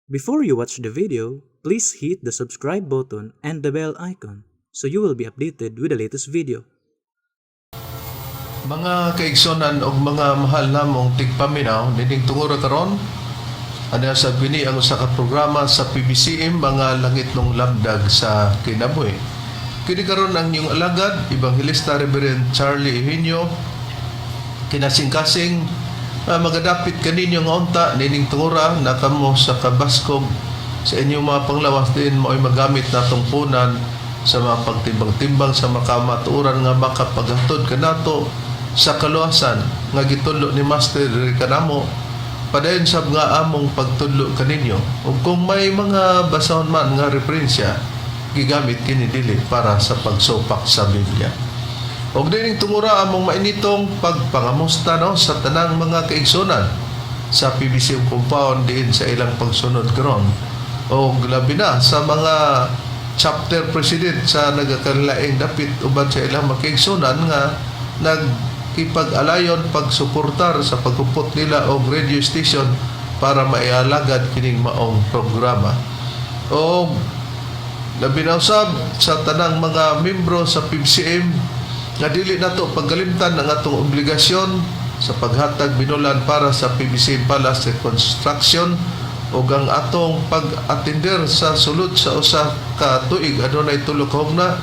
Before you watch the video, please hit the subscribe button and the bell icon so you will be updated with the latest video. Mga kaigsonan og mga mahal namong tigpaminaw, nining tungura karon ana sa bini ang usa ka programa sa PBCM, Mga Langitnong Lamdag sa Kinabuhi. Kini karon ang inyong alagad, Ebanghelista Reverend Charlie Eugenio, kinasing-kasing magadapit kaninyo nga unta nining tungura na kamo sa kabaskog sa inyong mga panglawas din mao'y magamit natong punan sa mga pagtimbang-timbang sa makamatuoran nga makapaghatod kanato sa kaluwasan nga gitudlo ni Master diri kanamo, padayon sab nga among pagtudlo kaninyo. Ug kung may mga basahon man nga referensya gigamit kini, dili para sa pagsupak sa Biblia. Og dining tungura, among mainitong pagpangamusta, no, sa tanang mga kaigsunan sa PBC compound diin sa ilang pagsunod karon. Og labi na sa mga chapter president sa nagakalaing dapit uban sa ilang mga kaigsunan nga nagkipag-alayon pagsuportar sa pagkupot nila og radio station para maialagad kining maong programa. Og labi na usab sa tanang mga membro sa PBCM nga dili nato pagkalimtan ang atong obligasyon sa paghatag binulan para sa PBCM Palace reconstruction ug ang atong pag-attender sa sulod sa usa ka tuig. Adunay tulo ka hugna: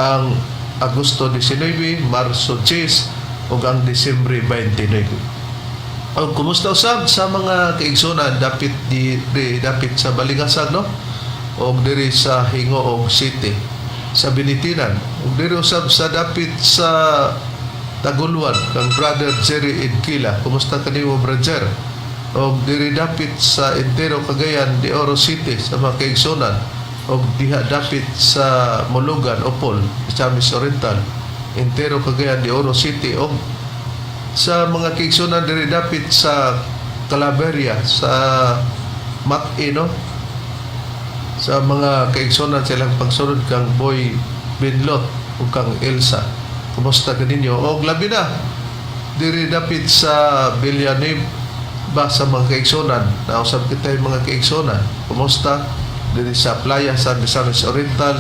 ang Agosto 19, Marso 10 ug ang Disyembre 29. Og kumusta usab sa mga kaigsunan dapit di dapit sa Balingasag, no, og diri sa Gingoog City, sa Binitinan, ug diri usab sa dapit sa Taguluan kang Brother Jerry Edquila. Kumusta kanimo, Brother? Og diri dapit sa Entero Cagayan de Oro City sa mga kaigsunan, og diha dapit sa Molugan, Opol, Misamis Oriental, Entero Cagayan de Oro City, og sa mga kaigsunan diri dapit sa Claveria, sa Mat-I, no, sa mga kaigsunan sa ilang pagsunod kang Boy Binlot ug kang Elsa. Kumusta kaninyo? Og labi na diri dapit sa Villanueva sa mga kaigsunan, nausab kita yung mga kaigsunan. Kumusta diri sa playa sa Misamis Oriental,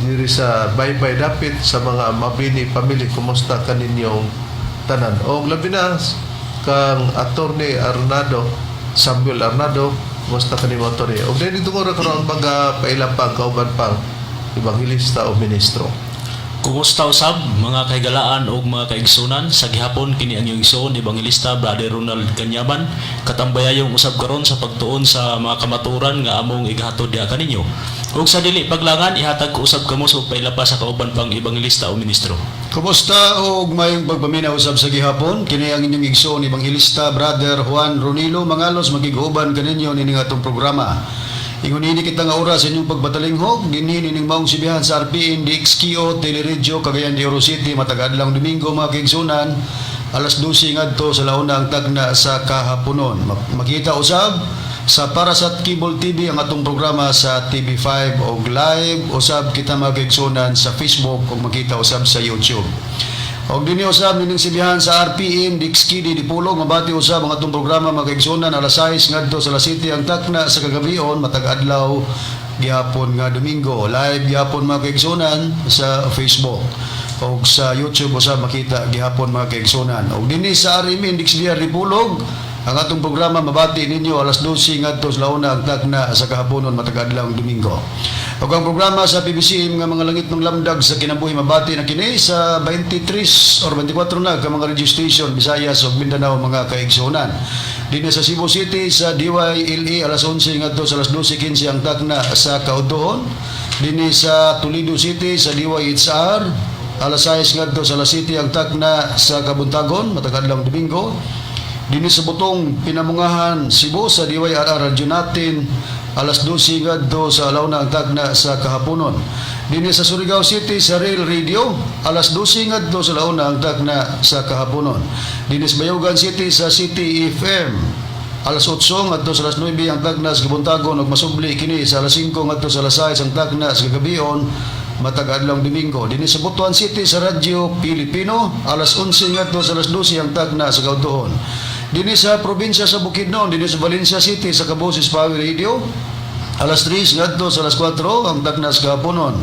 diri sa Baybay dapit sa mga Mabini family? Kumusta kaninyong tanan? Og labi na kang Attorney Arnado, Samuel Arnado. Kumusta kanimo, Attorney? Og dili tungod karon baga paila pang kauban pang ebanghelista o ministro. Kumusta usab, mga kahigalaan ug mga kaigsunan sa gihapon? Kini ang inyong igsoon, Ebanghelista Brother Ronald Kanyaman, katambayayong usab karon sa pagtuon sa mga kamatuoran nga among igahatod diha kaninyo. Ug sa dili paglangan, ihatag ko usab kamo sa paila pa sa kauban pang ebanghelista o ministro. Kumusta og mayong pagpaminaw usab sa gihapon? Kini ang inyong igsoon, Ebanghelista Brother Juan Ronilo Mangalos, magig-uban kaninyo nining atong programa. Ingon ini kita nga oras inyong pagpatalinghog dinhi nining maong sibihan sa RPN DXKO Teleradyo Cagayan de Oro City matag adlaw Domingo, mga kaigsunan, alas 12 ngadto sa launa ang tagna sa kahaponon. Makita usab sa Parasat Cable TV ang atong programa sa TV5 og live usab kita, mga kaigsunan, sa Facebook ug makita usab sa YouTube. Og dinhi usab nining sibihan sa RPN DXKD Dipolog, mabati usab ang atong programa, mga kaigsunan, alas 6 ngadto sa alas 7 ang takna sa kagabion matag adlaw gihapon nga Domingo. Live gihapon, mga kaigsunan, sa Facebook og sa YouTube usab makita gihapon, mga kaigsunan. Og dinhi sa RMN DXDR Dipolog, ang atong programa mabati ninyo alas 12 ngadto sa launa ang takna sa kahaponon matag adlaw Domingo. Ug ang programa sa PBCM nga Mga Langitnong Lamdag sa Kinabuhi mabati na kini sa 23 or 24 na ka mga radio station, Visayas ug Mindanao, mga kaigsuonan. Dinhi sa Cebu City sa DYLE, alas 11 ngadto sa alas 12:15 ang takna sa kaudtohon. Dinhi sa Toledo City sa DYHR, alas 6 ngadto sa alas 7 ang takna sa kabuntagon matag adlaw Domingo. Dinhi sa Butong, Pinamungahan, Cebu sa DYRR Radyo Natin, alas 12 ngadto sa alauna ang tagna sa kahaponon. Dinhi sa Surigao City sa Rail Radio, alas 12 ngadto sa alauna ang tagna sa kahaponon. Dinhi sa Bayugan City sa City FM, alas 8 ngadto sa alas 9 ang tagna sa kabuntagon ug masubli kini sa alas 5 ngadto sa alas 6 ang tagna sa kagabion matag adlaw Domingo. Dinhi sa Butuan City sa Radyo Pilipino, alas 11 ngadto sa alas 12 ang tagna sa kaudtohon. Dinhi sa probinsya sa Bukidnon, dinhi sa Valencia City sa Kaboses Power Radio, alas 3 ngadto sa alas 4 ang tagnas kahaponon.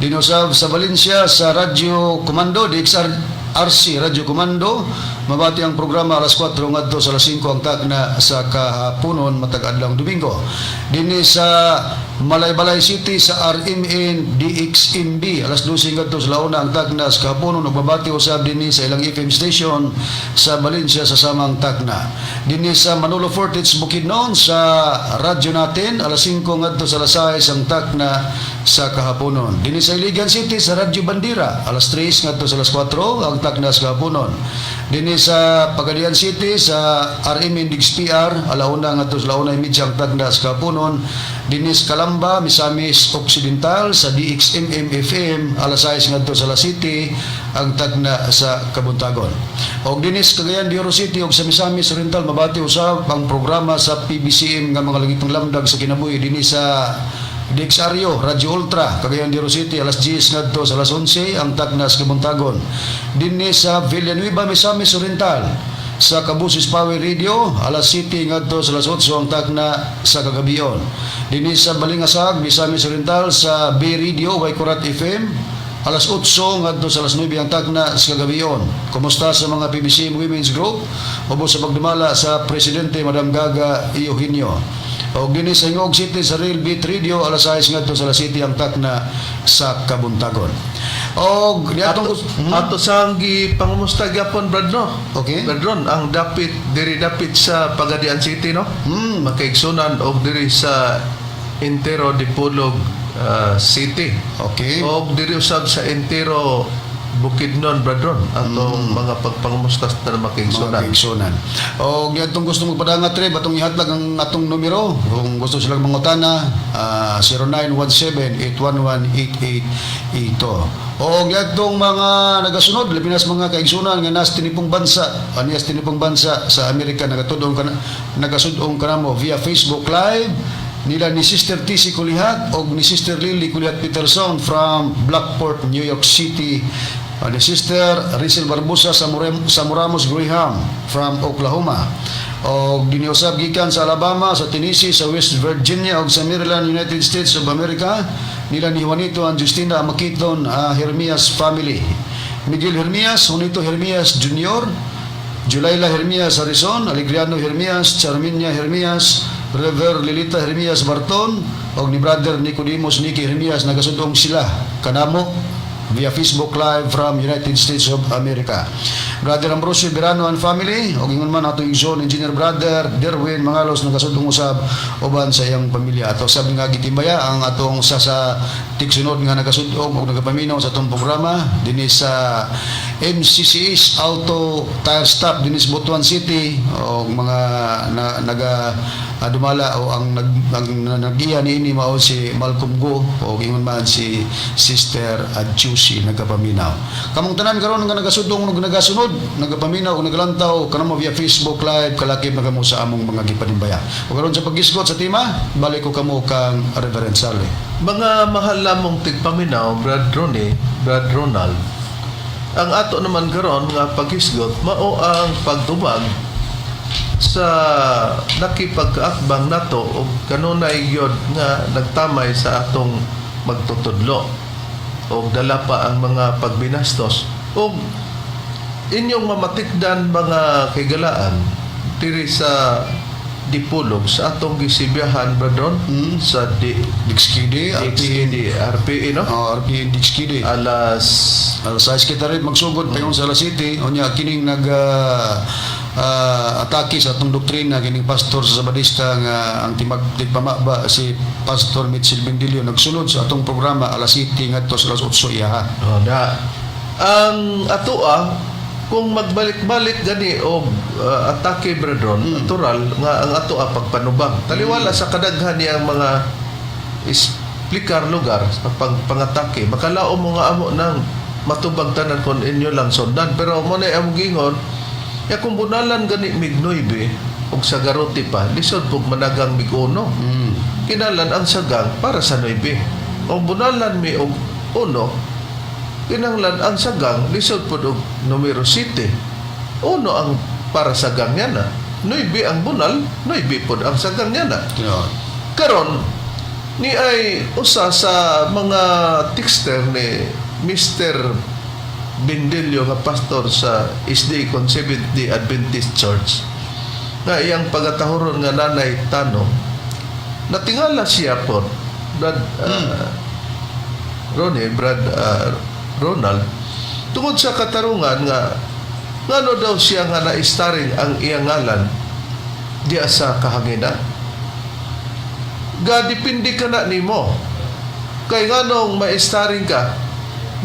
Dinhi usab sa Valencia sa Radyo Komando, DXR RC Radyo Komando, mabati ang programa alas 4 ngadto sa alas 5 ang tagna sa kahaponon matag adlaw Domingo. Dinhi sa Malaybalay City sa RMN DXMB alas 12 ngadto sa launa ang tagna sa kahaponon ug mabati usab dinhi sa ilang FM station sa Valencia sa samang tagna. Dinhi sa Manolo Fortich, Bukidnon sa radyo natin alas 5 ngadto sa alas 6 ang tagna sa kahaponon. Dinhi sa Iligan City sa Radyo Bandira alas 3 ngadto sa alas 4 ang tagna sa kahaponon. Dinhi sa Pagadian City sa RMN DXPR alauna ngadto sa 1:30 ang tagna sa kahaponon. Dinhi sa Calamba, Misamis Occidental sa DXMM FM alas 6 ngadto sa alas 7 ang tagna sa kabuntagon. Og dinhi sa Cagayan de Oro City og sa Misamis Oriental mabati usab ang programa sa PBCM nga mga langitong lamdag sa kinabuhi dinhi sa DXRyo, Radyo Ultra, Cagayan de Oro City, alas 10 ngadto sa alas 11 ang tagna sa kabuntagon. Dinhi sa Villanueva, Misamis Oriental sa Kabusis Power Radio, alas 7 ngadto sa alas 8 ang tagna sa kagabion. Dinhi sa Balingasag, Misamis Oriental sa B Radio, Waikurat FM, alas 8 ngadto sa alas 9 ang tagna sa kagabion. Kumusta sa mga PBC Women's Group? Ubos sa pagdumala sa Presidente Madam Gaga Eugenio. Og dinhi sa Gingoog City sa Real Beat Radio alas 6 ngadto sa alas 7 ang takna sa kabuntagon. Og niadtong Ato, ato sa gipangumusta gyapon, Brad, no? Okay. Brad Ron, ang dapit diri dapit sa Pagadian City, no? Makaigsunan og diri sa Entero Dipolog City. Og diri usab sa Entero Bukidnon, Brad Ron, atong mga pagpangumusta sa Mga makaigsunan. kaigsunan. O niadtong gusto magpadangat re, batong ihatlag ang atong numero kung gusto silang mangutana, 0917-811-8882. O niadtong mga nagasunod, labi na sa mga kaigsunan nga nas tinipong bansa, anias tinipong bansa sa Amerika nagatudong kana, nagasudong kanamo via Facebook Live nila ni Sister TC Kulihat o ni Sister Lily Kulihat Peterson from Blackport, New York City. Ni Sister Rizel Barbosa Samuramos Graham from Oklahoma. O giniusab gikan sa Alabama, sa Tennessee, sa West Virginia o sa Maryland, United States of America nila ni Juanito and Justina Makiton Hermias family. Miguel Hermias, Juanito Hermias Jr., Julayla Hermias Harrison, Alegriano Hermias, Charminia Hermias, Rever Lilita Hermias Barton, og ni Brother Nicodemus Nicky Hermias, nagasudong sila kanamo via Facebook Live from United States of America. Brother Ambrosio Verano and family, og ingon man atong igsoon Engineer Brother Derwin Mangalos, nagasudong usab uban sa iyang pamilya. Ato sab nga gitimbaya ang atong sa tigsunod nga nagasudong og nagapaminaw sa atong programa dinhi sa MCCS Auto Tire Stop dinhi sa Butuan City og mga na, naga dumala o ang nagiya niini mao si Malcolm Go o ingon man si Sister Adjusi nagapaminaw. Kamong tanan karon nga nagasudong ug nagasunod, nagapaminaw ug nagalantaw kanamo via Facebook Live, kalakip na kamo sa among mga gipanimbaya. Ug karon sa paghisgot sa tema, balik ko kamo kang Reverend Sarle. Mga mahal lamong tigpaminaw, Brad Ronnie, Brad Ronald, ang ato naman karon nga paghisgot mao ang pagtubag sa nakipagkaakbang nato og kanunay gyud nga nagtamay sa atong magtutudlo og dala pa ang mga pagbinastos og inyong mamatikdan, mga kaigalaan, diri sa Dipolog sa atong gisibyahan, Brad Ron, sa D Dixkidi, RPN, DXKD RPE, no? Oh, RPN Dixkidi. Alas Alas 6 kita rin magsugod payon sa alas 7. Unya kining nag atake sa atong doktrina kining pastor sa Sabadista nga ang timag tigpamaba si Pastor Mitchell Bendilio nagsunod sa atong programa alas 7 ngadto sa alas 8 iyaha. Oh, na ang atoa kung magbalik-balik gani og atake, Brad Ron, natural nga ang atoa pagpanubang. Taliwala sa kadaghan niyang mga isplikar lugar sa pagpangatake. Makalao mo nga amo nang matubag tanan kon inyo lang sundan. Pero mo na among gingon, ya kung bunalan gani mig 9 og sa garote pa, lisod pug managang mig 1. Kinalan ang sagang para sa 9. O bunalan mi og 1, kinanglan ang sagang lisod pud og numero 7. Uno ang para sa gang yan ah. Nuibe ang bunal, nuibe pod ang sagang niya na. Tinuod. Karon ni ay usa sa mga texter ni Mr. Bendilio nga pastor sa SDA Seventh Day Adventist Church nga iyang pagatahuron nga Nanay Tano, natingala siya po, Brad Ronnie, Brad Ronald, tungod sa katarungan nga ngano daw siya nga na-starring ang iyang ngalan diya sa kahanginan. Ga depende ka na nimo. Kay nganong ma-starring ka,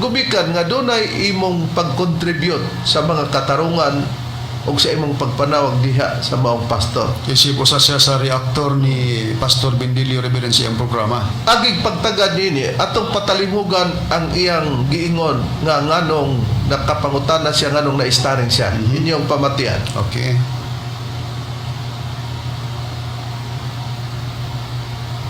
gumikan nga dunay imong pag-contribute sa mga katarungan o sa imong pagpanawag diha sa maong pastor. Isip usa siya sa reactor ni Pastor Bendilio Reverend sa iyang programa. Agig pagtagad nini atong patalimhugan ang iyang giingon nga nganong nakapangutana siya, nganong na-starring siya. Inyong pamatian. Okay.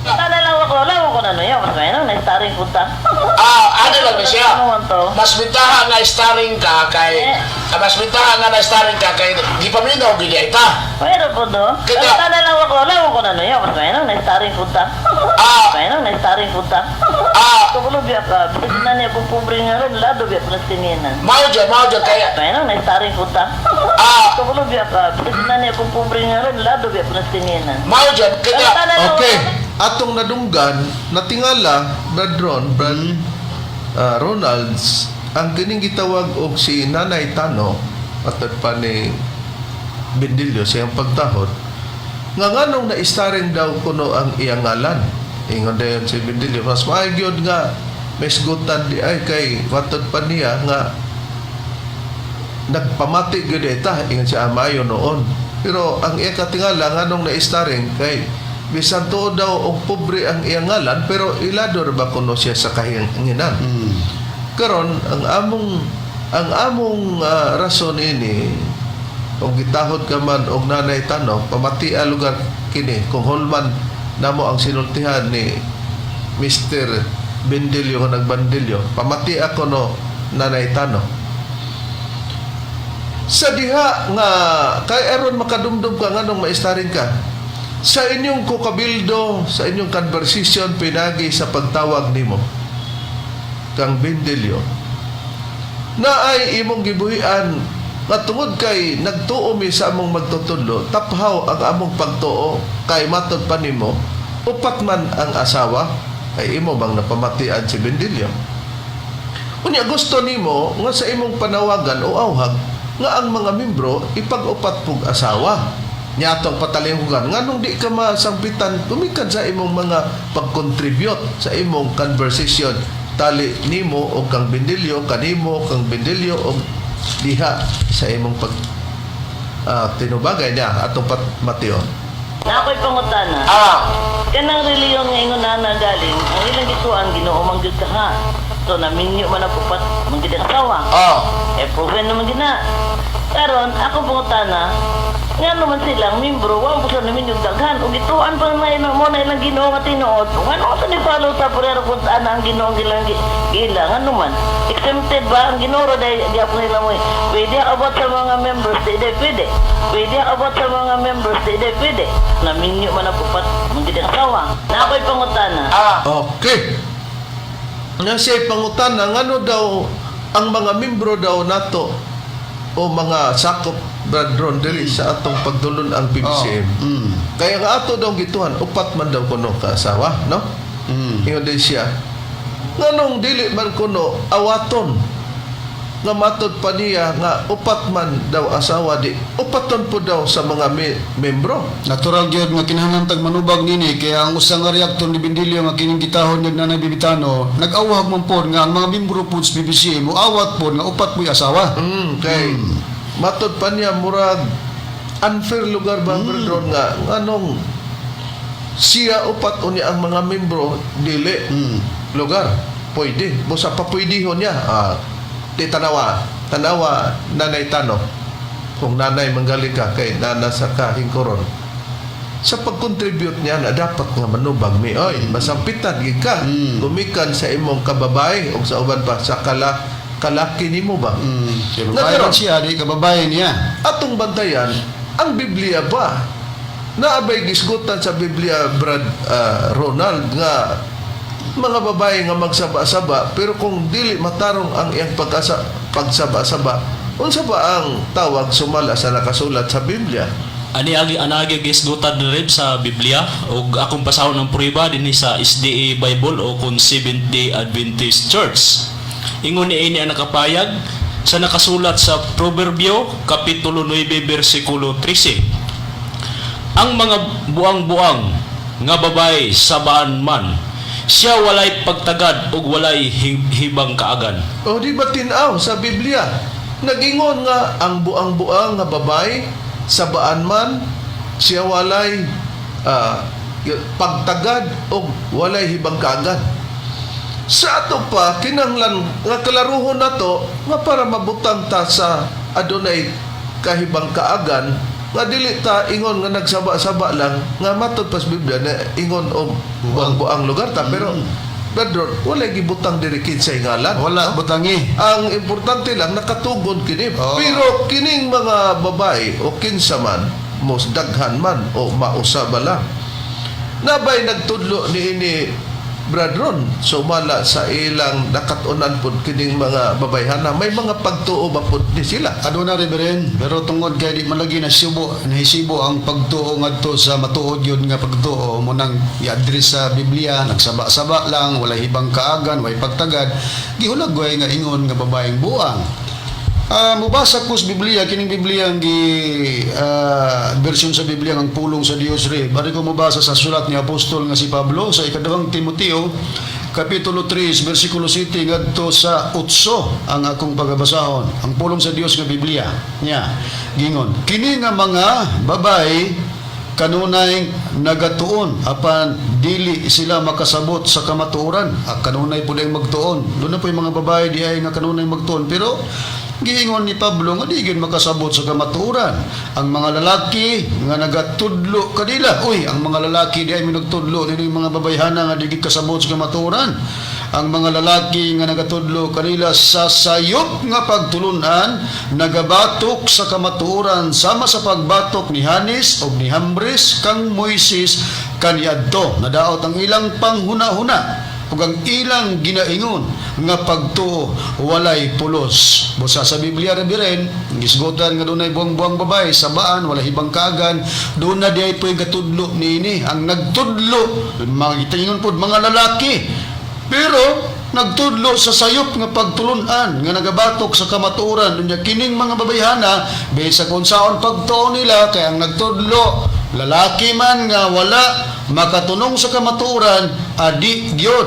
Nalalawa ko, lawa ko na niya, mas may nang na-starring punta. Ah, ano lang ni siya. Ano man to? Mas bintaha nga starring ka kay Eh. mas bintaha nga na starring ka kay gipaminaw gid ita. Pero po do. Kaya- Nalalawa ko, lawa ko na niya, mas may nang na-starring punta. May nang na-starring punta. Kabulo biya ka, bisag na niya kung pobre nga ron, lado biya Palestinianan. Mao jud kay May nang na-starring punta. Kabulo biya ka, bisag na niya kung pobre nga ron, lado biya Palestinianan. Mao jud kaya Okay, atong nadunggan, natingala Brad Ron, Brad Ronalds, ang kining gitawag og si Nanay Tano atod pa ni Bendilio sa iyang pagtahod nga nganong na-starring daw kuno ang iyang ngalan. Ingon dayon si Bendilio, mas maayo gyud nga mesgutan di ay kay matod pa niya nga nagpamati gyud ita. Ingon siya, amayo noon, pero ang iya katingala nganong na-starring kay bisan tuod daw og pobre ang iyang ngalan, pero ilado ra ba kuno siya sa kahinginan. Karon ang among rason ini, kung gitahod ka man og Nanay Tano, pamatia lugar kini kung holman namo ang sinultihan ni Mr. Bendilio nga nagbandilyo. Pamati ako no, Nanay Tano, sa diha nga kay aron makadumdum ka nganong maistaring ka sa inyong kukabildo, sa inyong conversation pinagi sa pagtawag nimo kang Bendilio na ay imong gibuhian nga tungod kay nagtuo mi sa among magtutudlo, taphaw ang among pagtuo kay matod pa nimo upat man ang asawa, kay imo bang napamatian si Bendilio. Unya gusto nimo nga sa imong panawagan o awhag nga ang mga membro ipag-upat pug asawa. Nya atong patalinghugan nganong di ka masampitan gumikan sa imong mga pag-contribute sa imong conversation tali nimo og kang Bendilio, kanimo kang Bendilio og diha sa imong pag tinubagay niya atong patmation. Na ako'y pangutana. Kanang reliyon nga ingon na galing, ang ilang gituan Ginoo man gyud ka ha. So naminyo man ang upat man gyud ang asawa. Eh proven naman gyud na. Karon ako pangutana, nga naman silang membro, wa mo sa namin yung daghan ug gituan pa na ina mo na ilang Ginoo nga tinuod. Ngano sa ni follow ta pero kung ana ang Ginoo ilang gila ngano man exempted ba ang Ginoo ra dai gyapon nila mo. Pwede abot sa mga members di di pwede. Pwede abot sa mga members di di pwede. Naminyo man ang upat man gyud ang asawa. Na ako'y pangutana. Okay. Nga siya pangutana ngano daw ang mga membro daw nato o mga sakop, Brad Ron, diri sa atong pagdulon ang PBCM. Kaya nga ato daw gituhan upat man daw kuno ka asawa, no? Ingon din siya. Nganong dili man kuno awaton nga matod pa niya nga upat man daw asawa di upaton po daw sa mga membro. Natural gyud nga kinahanglan tag manubag nini kaya ang usa nga reaktor ni Bendilio nga kining gitahon ni Nanay Bibitano nag-awhag man pod nga ang mga membro pod sa BBC moawat pod nga upat mo'y asawa. Kay matod pa niya murag unfair lugar ba, Brad Ron, nga nganong siya upat unya ang mga membro dili lugar pwede busa papwedihon niya. Di tanawa tanawa, Nanay Tano, kung nanay manggaling ka kay nana sa kahingkoron sa pag-contribute niya na dapat nga manubag mi oy masampitan gid ka gumikan sa imong kababae o sa uban pa sa kalaki nimo ba. Kaya Na babae karon, man siya di kababae niya. Atong bantayan Ang Biblia ba? Naa bay gisgutan sa Biblia, Brad Ronald, nga mga babae nga magsaba-saba, pero kung dili matarong ang iyang pagsaba-saba, unsa ba ang tawag sumala sa nakasulat sa Biblia? Ani agi anagi gisgutan ni Reb sa Biblia ug akong basahon ang prueba dinhi sa SDA Bible o kung Seventh Day Adventist Church. Ingon niini ang nakapayag sa nakasulat sa Proverbio kapitulo 9 bersikulo 13. Ang mga buang-buang nga babae sabaan man, siya walay pagtagad ug walay hibang kaagan. O di ba tinaw sa Biblia? Nagingon nga ang buang-buang nga babae sabaan man, siya walay pagtagad o walay hibang kaagan. Sa ato pa kinahanglan nga kalaruhon nato nga para mabutang ta sa adunay kahibang kaagan, nga dili ta ingon nga nagsaba-saba lang nga matud pa sa Biblia na ingon og buang-buang lugar ta, pero Pedro, walay gibutang diri kinsay ngalan. Wala butangi. Ang importante lang nakatugon kini. Oo. Pero kining mga babae o kinsa man, mos daghan man o mausaba lang. Nabay nagtudlo niini, Brad Ron, sumala sa ilang nakatunan pod kining mga babayhana, may mga pagtuo ba pod ni sila? Aduna, Reverend, pero tungod kay di man lagi nasibo, nahisibo ang pagtuo ngadto sa matuod yun nga pagtuo mo nang i-address sa Biblia, nagsaba-saba lang, walay hibang kaagan, walay pagtagad, gihulagway nga ingon nga babaeng buang. Mubasa ko sa Biblia, kining Biblia ang gi version sa Biblia ang pulong sa Dios re. Bari ko mubasa sa sulat ni apostol nga si Pablo sa ikaduhang Timoteo kapitulo 3 bersikulo 7 ngadto sa 8 ang akong pagabasahon. Ang pulong sa Dios nga Biblia niya gingon kini nga mga babae kanunay nagatuon apan dili sila makasabot sa kamatuoran. Ah, kanunay pud ang magtuon. Doon na po yung mga babae di ay nga kanunay magtuon, pero giingon ni Pablo nga di gyud makasabot sa kamatuoran. Ang mga lalaki nga nagatudlo kanila, uy, ang mga lalaki di ay minagtudlo nining mga babayhana nga di gyud kasabot sa kamatuoran. Ang mga lalaki nga nagatudlo kanila sa sayop nga pagtulunan nagabatok sa kamatuoran sama sa pagbatok ni Hanes o ni Hambres kang Moises kaniadto. Nadaot ang ilang panghuna-huna ug ang ilang ginaingon nga pagtuo walay pulos. Busa sa Biblia, Reverend, gisgutan nga dunay buang-buang babae sabaan, walay hibang kagan, doon na di ay po'y gatudlo niini. Ang nagtudlo, mga ingon pod mga lalaki, pero nagtudlo sa sayop nga pagtulunan nga nagabatok sa kamatuoran. Unya kining mga babayhana, bisan kung saon pagtuo nila, kay ang nagtudlo lalaki man nga wala makatunong sa kamatuoran, adi gyud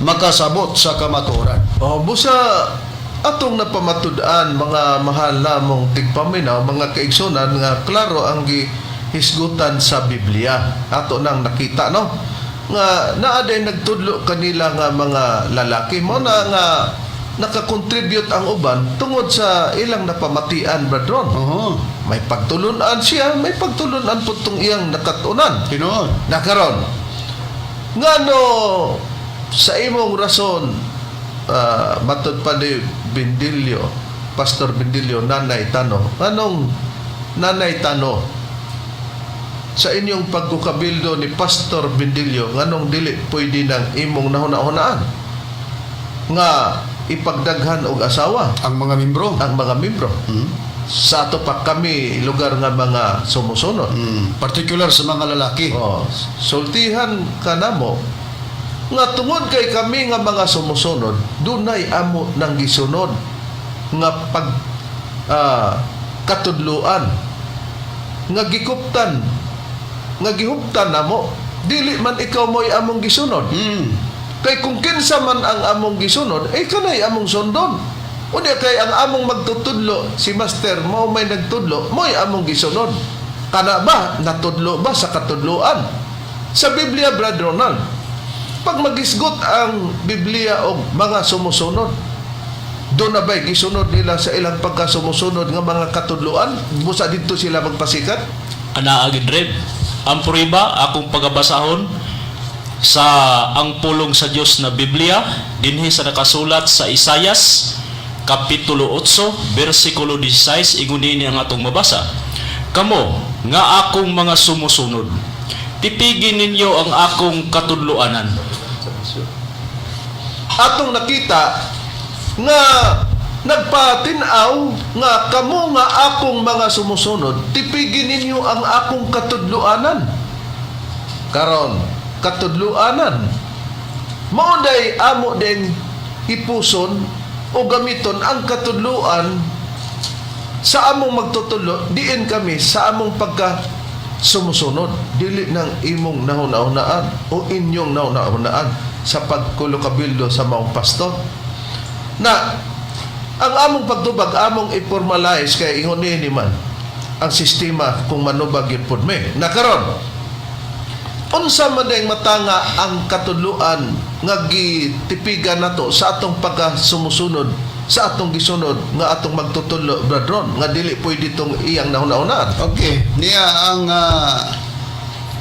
makasabot sa kamatuoran. O busa atong napamatud-an, mga mahal namong tigpaminaw, mga kaigsunan, nga klaro ang gihisgutan sa Biblia. Ato nang nakita, no, nga naa day nagtudlo kanila nga mga lalaki mo na nga nakakontribute ang uban tungod sa ilang napamatian, Brad Ron. May pagtulunan siya, may pagtulunan po tong iyang nakatunan. Tinuod. Nakaron ngano sa imong rason, matod pa ni Bindilio, Pastor Bindilio, Nanay Tano, anong Nanay Tano, sa inyong pagkukabildo ni Pastor Bindilio, nganong dili pwede ng imong nahuna-hunaan nga ipagdaghan og asawa ang mga membro. Ang mga membro? Sa ato pa kami lugar nga mga sumusunod. Particular sa mga lalaki. Oh, sultihan ka namo nga tungod kay kami nga mga sumusunod, dunay amo nang gisunod nga pag katudluan nga gikuptan, nga gihuptan namo. Dili man ikaw mo'y among gisunod. Kay kung kinsa man ang among gisunod, eh kanay among sundon. Unya kay ang among magtutudlo, si Master mao may nagtudlo, mo'y among gisunod. Kana ba, natudlo ba sa katudloan? Sa Biblia, Brad Ronald, pag magisgot ang Biblia og mga sumusunod, doon na ba'y gisunod nila sa ilang pagkasumusunod nga mga katudloan? Busa dito sila magpasikat? Anaa gid, Reb. Ang prueba akong pagabasahon sa ang pulong sa Dios na Biblia dinhi sa nakasulat sa Isayas kapitulo 8 bersikulo 16, ingon niini ang atong mabasa. Kamo nga akong mga sumusunod, tipigin ninyo ang akong katudloanan. Atong nakita nga nagpatin-aw nga kamo nga akong mga sumusunod, tipigin ninyo ang akong katudloanan. Karon, katudloanan mao day amo ding ipuson o gamiton ang katudloan sa among magtutulo, diin kami sa among pagka sumusunod, dili ng imong nahuna-hunaan o inyong nahuna-hunaan sa pagkulokabildo sa maong pastor na ang among pagtubag among i-formalize kay ingon ni man ang sistema kung manubag yun pod mi na karon. Unsa man dayng matanga ang katudloan nga gitipigan nato sa atong pagka sumusunod sa atong gisunod nga atong magtutudlo, Brad Ron, nga dili pwede tong iyang nahuna-hunaan? Okay, niya ang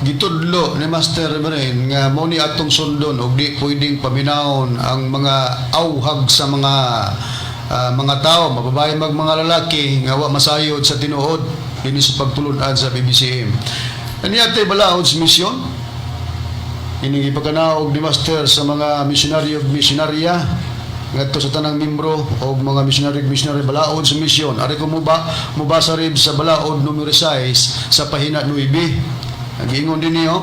gitudlo ni Master Reverend nga mao ni atong sundon og di pwedeng paminawon ang mga awhag sa mga tao, mababae mag mga lalaki nga wa masayod sa tinuod dinhi sa pagtulun-an sa PBCM. Aniya tay balaod sa misyon ining ipakanaog ni Master sa mga misyonaryo ug misyonarya ngadto sa tanang membro og mga misyonaryo ug misyonarya, balaod sa misyon. Ari ko mo ba mobasa rib sa balaod numero 6 sa pahina 9. Ang giingon din niyo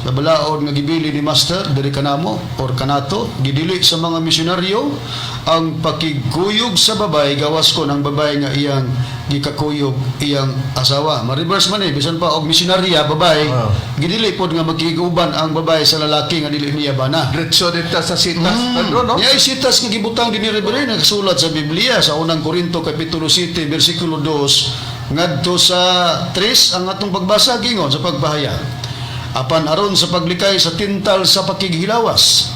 sa balaod nga gibili ni Master diri kanamo or kanato, gidili sa mga misyonaryo ang pakigkuyog sa babay gawas kon ang babay nga iyang gikakuyog iyang asawa. Ma-reverse man eh, bisan pa og misyonarya babay, gidili pod nga makiguban ang babae sa lalaki nga dili niya bana. Diretso dito sa sitas, Brad Ron, no? Niya sitas nga gibutang din ni Reverend, nakasulat sa Biblia sa Unang Korinto kapitulo 7 bersikulo 2 ngadto sa 3 ang atong pagbasa. Gingon sa pagpahayag, "Apan aron sa paglikay sa tintal sa pakighilawas,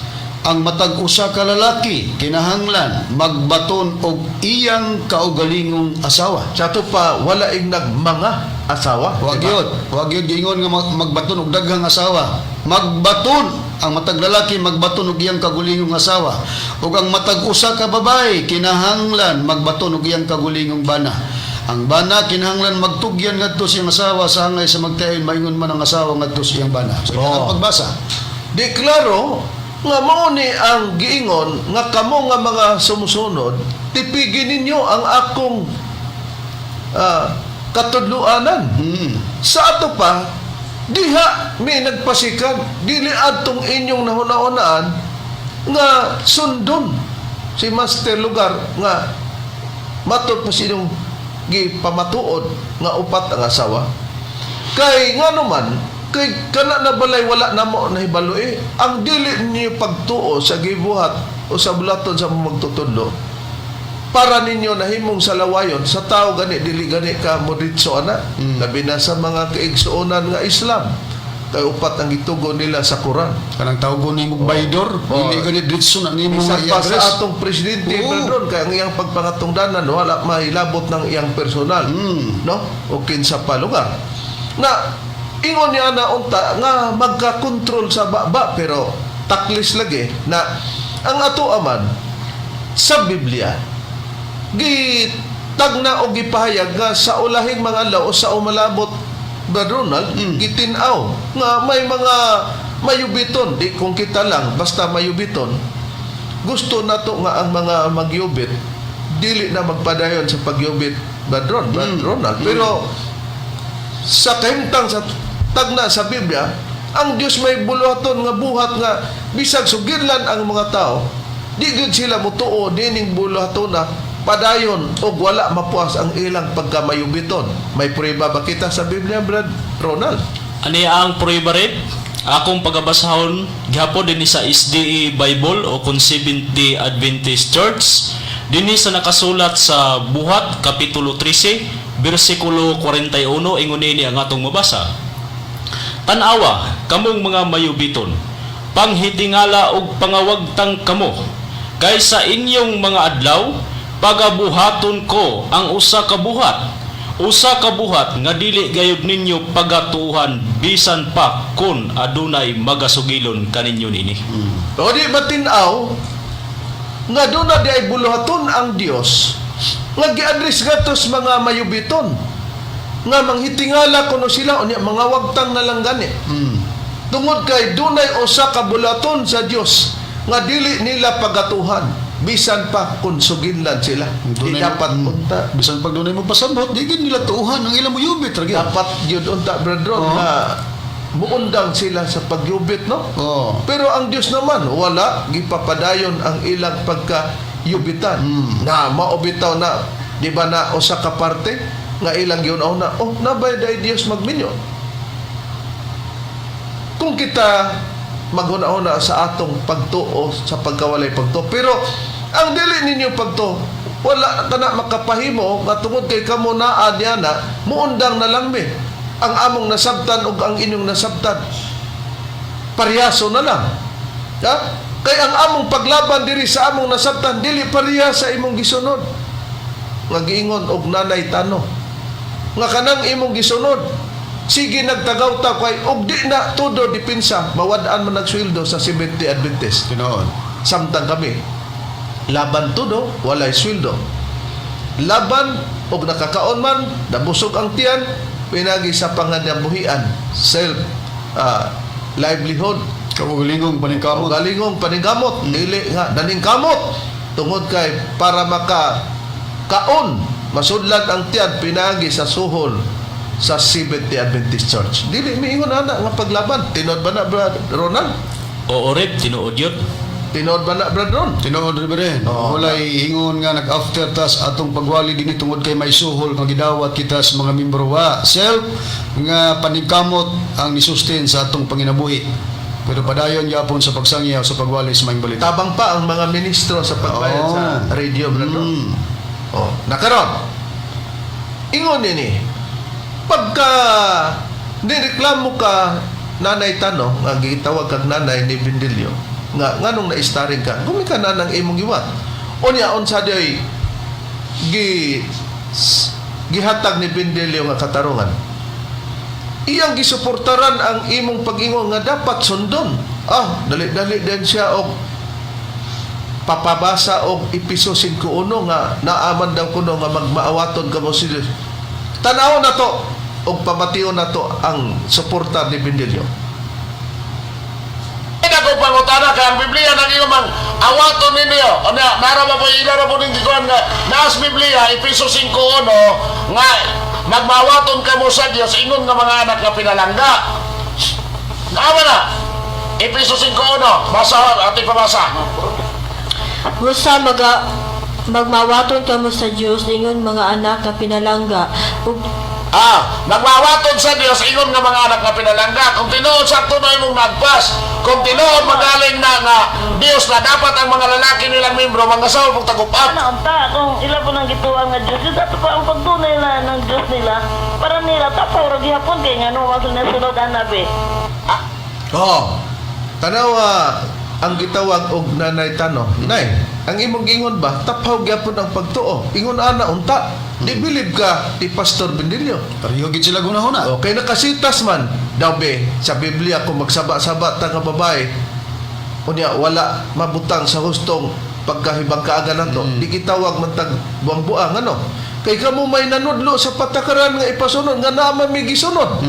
ang matag usa ka lalaki kinahanglan magbaton og iyang kaugalingong asawa." Sa ato pa wala ing nagmanga asawa, Wag di ba? yun. Wag yun giingon nga magbaton og daghang asawa. Magbaton ang matag lalaki magbaton og iyang kagulingong asawa. Ug ang matag usa ka babae kinahanglan magbaton og iyang kagulingong bana. Ang bana kinahanglan magtugyan ngadto sa iyang asawa sa angay sa magtayon maingon man ang asawa ngadto sa iyang bana. So, Oo. ang pagbasa. Di klaro nga mao ni ang giingon nga kamo nga mga sumusunod, tipigin ninyo ang akong katudloanan. Sa ato pa diha may nagpasikan dili adtong inyong nahuna-hunaan nga sundon si Master Lugar nga matod pa sinong gipamatuod nga upat ang asawa. Kay ngano man kay kana na balay wala namo nahibalo eh ang dili niyo pagtuo sa gibuhat o sa bulaton sa magtutudlo para ninyo nahimong salawayon sa tao gani, dili gani ka moditso ana, labi na sa mga kaigsuonan nga Islam kay upat ang gitugon nila sa Quran. Kanang tawgon nimo baydor, dili gani diretso na nimo Bisan pa sa i-address. atong presidente, Oo. Brad, kay ang iyang pagpangatungdanan wala mahilabot ng iyang personal, no, o kinsa pa lugar na ingon niya na unta nga magka-control sa baba, pero taklis lagi na ang ato aman sa Biblia gitagna o gipahayag nga sa ulahing mga adlaw o sa umalabot, Brad Ronald, gitin-aw nga may mga mayubiton. Di kung kita lang basta mayubiton, gusto nato nga ang mga magyubit dili na magpadayon sa pagyubit, Brad Ronald, pero sa kahimtang sa tagna sa Biblia, ang Dios may buluhaton nga buhat nga bisag sugidlan ang mga tao, di gyud sila motuo dining buluhaton na padayon og wala mapuas ang ilang pagkamayubiton. May prueba ba kita sa Biblia, Brad Ronald? Ani ang prueba rin? Akong pagabasahon gihapon dinhi sa SDA Bible o kung Seventh-day Adventist Church, dinhi sa nakasulat sa Buhat kapitulo 13 bersikulo 41, ingon niini ang atong mabasa. "Tan-awa kamong mga mayubiton, panghitingala og pangawagtang kamo, kay sa inyong mga adlaw pagabuhaton ko ang usa ka buhat, usa ka buhat nga dili gayud ninyo pagatuohan bisan pa kon adunay magasugilon kaninyo niini." O di ba tin-aw nga doon na di ay buluhaton ang Dios nga gi-address gatos mga mayubiton? Nga manghitingala kuno sila unya mga wagtang na lang gani. Tungod kay dunay usa ka bulaton sa Dios nga dili nila pagatuhan bisan pa kung suginlan sila. Di dapat unta. Bisan pag dunay mo pasabot, di gid nila tuuhan ang ilang muyubit ra gyud. Dapat yun unta, Brad Ron, na muundang sila sa pagyubit, no? Oo. Pero ang Diyos naman, wala, gipapadayon ang ilang pagkayubitan. Na maubitaw na, di ba na usa ka parte nga ilang yun na, oh, nabay day Diyos magminyo. Kung kita maghuna-huna sa atong pagtuo sa pagkawalay pagtuo. Pero ang dili ninyo pagtuo, wala ka na makapahimo nga tungod kay kamo naa niya na muundang na lang mi. Ang among nasabtan ug ang inyong nasabtan paryaso na lang. Ha? Kay ang among paglaban diri sa among nasabtan dili pareha sa imong gisunod. Nga giingon og nanay tano. Nga kanang imong gisunod sige nagtagaw ta kay og di na todo depensa mawad-an man nagsweldo sa Seventh-day Adventist. Tinuod. Samtang kami laban todo walay sweldo. Laban og nakakaon man, nabusog ang tiyan pinagi sa panganyabuhian, self livelihood. Kaugalingong O paningkamot. galingong paningkamot, dili nga naningkamot tungod kay para maka kaon masudlan ang tiyan pinagi sa suhol sa Seventh-day Adventist Church. Dili miingon ana nga paglaban. Tinuod ba na, Brad Ronald? Oo, Reb, tinuod yun. Tinuod ba na, Brad Ron? Tinuod Reverend. Oo. Walay ingon nga nag-after tas atong pagwali dinhi tungod kay may suhol nga gidawat kita sa mga membro wa. Self nga paningkamot ang nisustain sa atong panginabuhi. Pero padayon gyapon sa pagsangyaw sa pagwali sa maayong balita. Tabang pa ang mga ministro sa pagbayad Oo. sa radio, Brad Ron. Oh, nakaron. Ingon nini. Pagka nireklamo ka nanay tano nga gitawag kag nanay ni Bindilyo nga nganong na-starring ka gumi ka na ng imong giwat unya unsa day gi gihatag ni Bindilyo nga katarungan iyang gisuportaran ang imong pag-ingon nga dapat sundon. Ah, dali-dali din siya og papabasa og Episo 5:1 nga naaman daw kuno nga magmaawaton kamo si Dios. Tanaw na to og pamation na to ang suporta ni Bindilyo. Ako pangutana kay ang Biblia nang iyo mang awaton ninyo. Ano, nara ba po ila ra po ning gikuan nga naas Biblia Efeso 5:1 nga magmawaton kamo sa Dios ingon nga mga anak nga pinalangga. Naawa na. Efeso 5:1 basa ati pabasa. Busa magmawaton kamo sa Dios ingon mga anak nga pinalangga ug Ah, magmawaton sa Dios ingon nga mga anak nga pinalangga. Kung tinuod sakto na imong nagpas, kung tinuod magaling na nga Dios na dapat ang mga lalaki nilang membro mangasawa pug tagupat. Ano unta kung ila po nang gituan nga Dios, yun ato pa ang pagtunay na ng Dios nila para nila tapaw ra gihapon kay ngano wa sila nasunod ana be. Oh. Tanawa ang gitawag og nanay tano. Nay, ang imong gingon ba taphaw gyapon ang pagtuo. Ingon ana unta. Di believe ka ni Pastor Bindilyo. Pareho gid sila gunahuna. Okay, nakasitas man. Daw be, sa Biblia kung magsaba-saba ta nga babae, unya wala mabutang sa hustong pagkahibang kaaga nato. Di gitawag man tag buang-buang ano. Kay kamo may nanudlo sa patakaran nga ipasunod nga naa man may gisunod.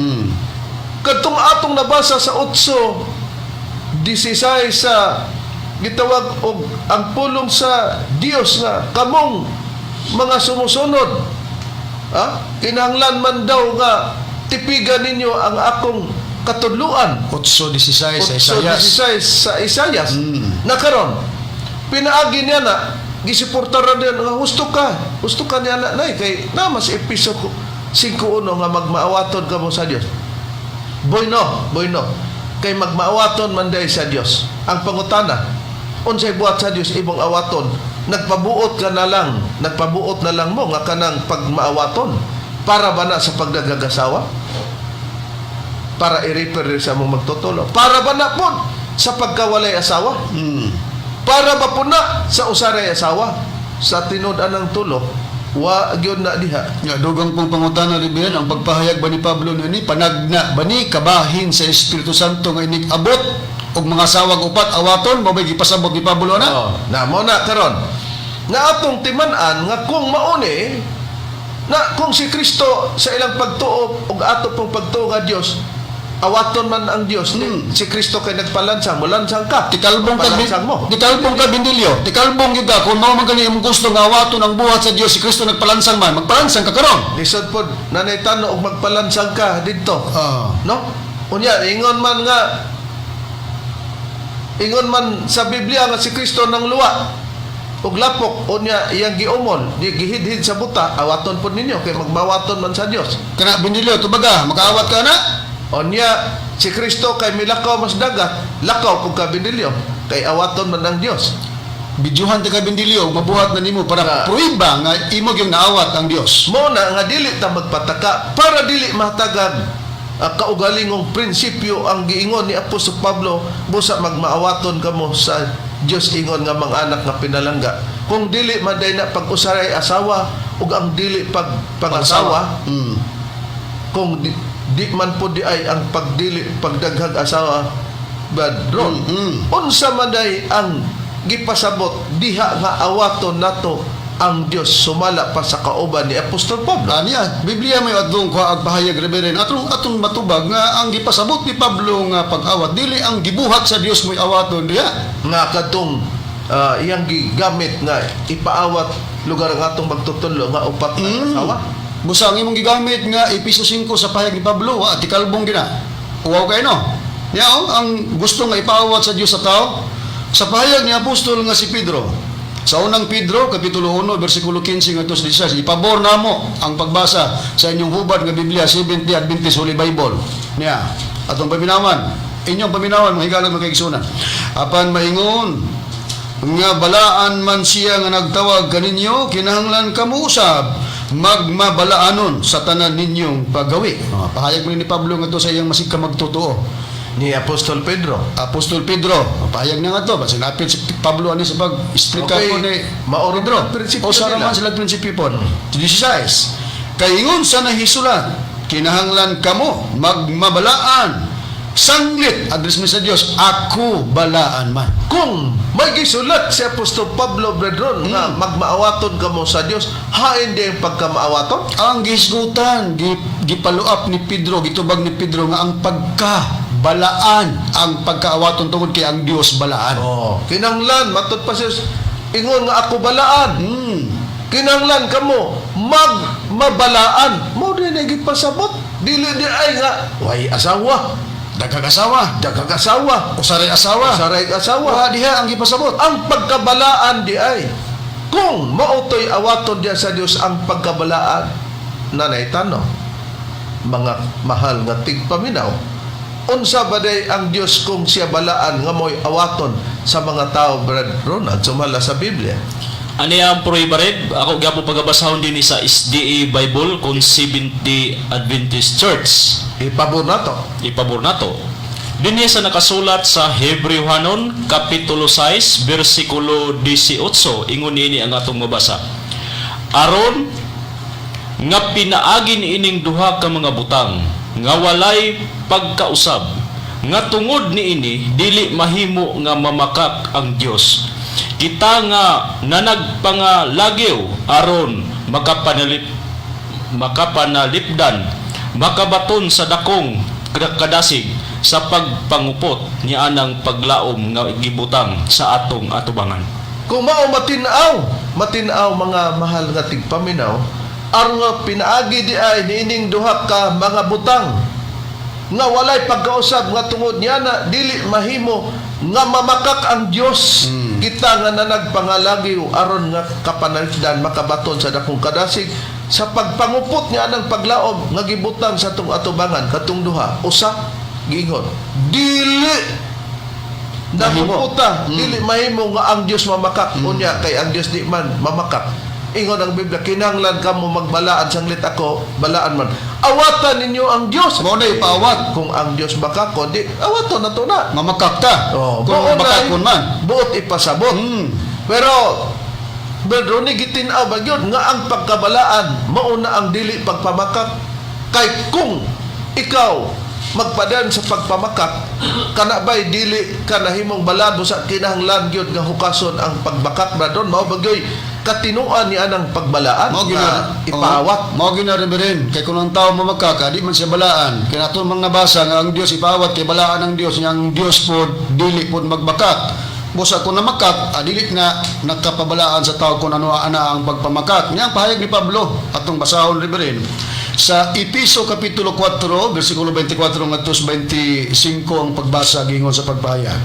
Kadtong atong nabasa sa 8:16 sa gitawag og ang pulong sa Dios nga kamong mga sumusunod, ha? Kinahanglan man daw nga tipigan ninyo ang akong katudluan. 8:16 sa Isayas. 8:16 sa Isayas. Na karon pinaagi niya na gisuportaran niya nga husto ka niya na nay kay na mas Episo 5:1 nga magmaawaton kamo sa Dios. Boyno, boyno. Kay magmaawaton man day sa Dios. Ang pangutana, unsay buhat sa Dios imong awaton? Nagpabuot ka na lang, nagpabuot na lang mo nga kanang pagmaawaton para ba na sa pagdagagasawa? Para i-refer sa mong magtutulong? Para ba na po sa pagkawalay asawa? Para ba po na sa usaray asawa? Sa tinud-an ng tulo, wa gyud na diha. Nga dugang pong pangutana Reverend, ang pagpahayag ba ni Pablo niini panagna ba ni kabahin sa Espiritu Santo nga inig abot og mga sawag upat awaton mao bay gipasabot ni Pablo na? Oh, na mo na karon. Nga atong timan-an nga kung mauni Na kung si Kristo sa ilang pagtuo ug ato pong pagtuo nga Dios, awaton man ang Dios, si Kristo kay nagpalansang, molansang ka. Tikalbong ka, Palansang mo. tikalbong ka, Bindilyo. Tikalbong gyud ka kung mao man gani imong gusto nga awaton ang buhat sa Dios, si Kristo nagpalansang man, magpalansang ka karon. Lisod pod nanay tano og magpalansang ka didto. No? Unya ingon man sa Biblia nga si Kristo nang luwa ug lapok, unya iyang giumol, di gihidhid sa buta, awaton pod ninyo kay magmawaton man sa Dios. Kana, Bindilyo, tubaga, makaawat ka na. Unya si Kristo kay milakaw mas dagat, lakaw pud ka, Bindilyo, kay awaton man ang Dios. Bidyuhan ta ka, Bindilyo, ug mabuhat na nimo para pruiba nga imo gyud naawat ang Dios. Mo na nga dili ta magpataka para dili mahatagan kaugalingong prinsipyo ang giingon ni Apostol Pablo, busa magmaawaton kamo sa Dios ingon nga mga anak nga pinalangga. Kung dili man day na pag-usaray asawa ug ang dili pag pangasawa, kung di man po di ay ang pagdili pagdaghag asawa badron, unsa man day ang gipasabot diha nga awaton nato ang Dios sumala pa sa kauban ni Apostol Pablo? Aniya, Biblia may adlong kuha ag pahayag, Reverend. Atong atong matubag nga ang gipasabot ni Pablo nga pag-awat dili ang gibuhat sa Dios mo'y awaton diha. Nga kadtong iyang gigamit nga ipaawat lugar ang atong magtutudlo nga upat na asawa. Busa ang imong gigamit nga Episo 5 sa pahayag ni Pablo, wa tikalbong gina. Uwaw kay no. Niya oh, ang gusto nga ipaawat sa Dios sa tao sa pahayag ni apostol nga si Pedro. Sa unang Pedro, Kapitulo 1, versikulo 15 ngadto sa 16, ipabor namo ang pagbasa sa inyong hubad nga Biblia, Seventh-day Adventist Holy Bible. Niya, atong paminawan, inyong paminawan, mga higalag, mga kaigsunan. Apan maingon nga balaan man siya nga nagtawag kaninyo, kinahanglan kamo usab magmabalaanon sa tanan ninyong paggawi. Oh, pahayag mo ni Pablo nga to sa iyang masig ka magtotoo. Ni Apostol Pedro. Apostol Pedro, pahayag niya nga to, basta napil si Pablo ani sa pag-explica Okay, ko ni mauro Pedro. ang prinsipyo O sa nila. man sila prinsipyo po. 16. Kay ingon sa nahisulat, kinahanglan kamo magmabalaan. Sanglit, address mi sa Dios, ako balaan man. Kung may gisulat si Apostol Pablo, brethren, nga magmaawaton kamo sa Dios, hain di ang pagkamaawaton? Ang gisgutan, gipaluap ni Pedro, gitubag ni Pedro nga ang pagka balaan ang pagkaawaton tungod kay ang Dios balaan. Oh, kinanglan matud pa siya ingon nga ako balaan. Kinanglan kamo magmabalaan. Mo din ay gipasabot. Dili di ay nga way asawa, Daghang asawa, daghang asawa, usaray asawa. usaray asawa. Wa diha ang gipasabot. Ang pagkabalaan di ay kung mautoy awaton diya sa Dios ang pagkabalaan, nanay tano, mga mahal nga tigpaminaw, unsa ba day ang Dios kung siya balaan nga mo'y awaton sa mga tao, Brad Ronald, sumala sa Biblia? Ani ang prueba, Reb? Ako gyapon pagabasahon din sa SDA Bible kung Seventh-day Adventist Church. Ipabor nato. Ipabor nato. Dinhi sa nakasulat sa Hebrewhanon kapitulo 6 bersikulo 18, ingon niini ang atong mabasa. Aron nga pinaagi niining duha ka mga butang nga walay pagkausab nga tungod niini dili mahimo nga mamakak ang Dios, kita nga nanagpangalagiw aron makapanalipdan makabaton sa dakong kadasig sa pagpangupot nianang paglaom nga gibutang sa atong atubangan. Kung mao matinaw, matinaw, mga mahal nga tigpaminaw, aron nga pinaagi di ay niining duha ka mga butang nga walay pagkausab nga tungod niya na dili mahimo nga mamakak ang Dios, kita nga nanagpangalagiw aron nga kapanalipdan makabaton sa dakong kadasig sa pagpangupot niya ng paglaom nga gibutang sa atong atubangan, katong duha usa giingon dili Mahimo. namuputa, dili mahimo nga ang Dios mamakak. Unya kay ang Dios di man mamakak, ingon ang Biblia, kinahanglan kamo magbalaan sanglit ako balaan man, awatan ninyo ang Dios. Mao na ipaawat. Kung ang Dios makakon, di awaton na to na. Mamakak ta. Oh, kung buo na, makakon man. buot ipasabot. Pero Pedro ni gitin-aw ba gyud nga ang pagkabalaan mao na ang dili pagpamakak? Kay kung ikaw magpadan sa pagpamakak kana bay dili ka nahimong balado sa kinahanglan gyud nga hukason ang pagbakak, bradon? Mao ba gyud katinuan ni anang pagbalaan Mao nga gina ipaawat. Oh, mao gina, Reverend, kay kung ang tao mamakaka, di man siya balaan. Kay nato mang nabasa nga ang Dios ipaawat kay balaan ang Dios, nya ang Dios pod dili pod magbakak. Busa kung namakak, dili na nakapabalaan sa tao kung ano ana ang pagpamakak. Nya ang pahayag ni Pablo atong basahon, Reverend, sa Episo kapitulo 4 bersikulo 24 ngadto sa 25 ang pagbasa gingon sa pagpahayag.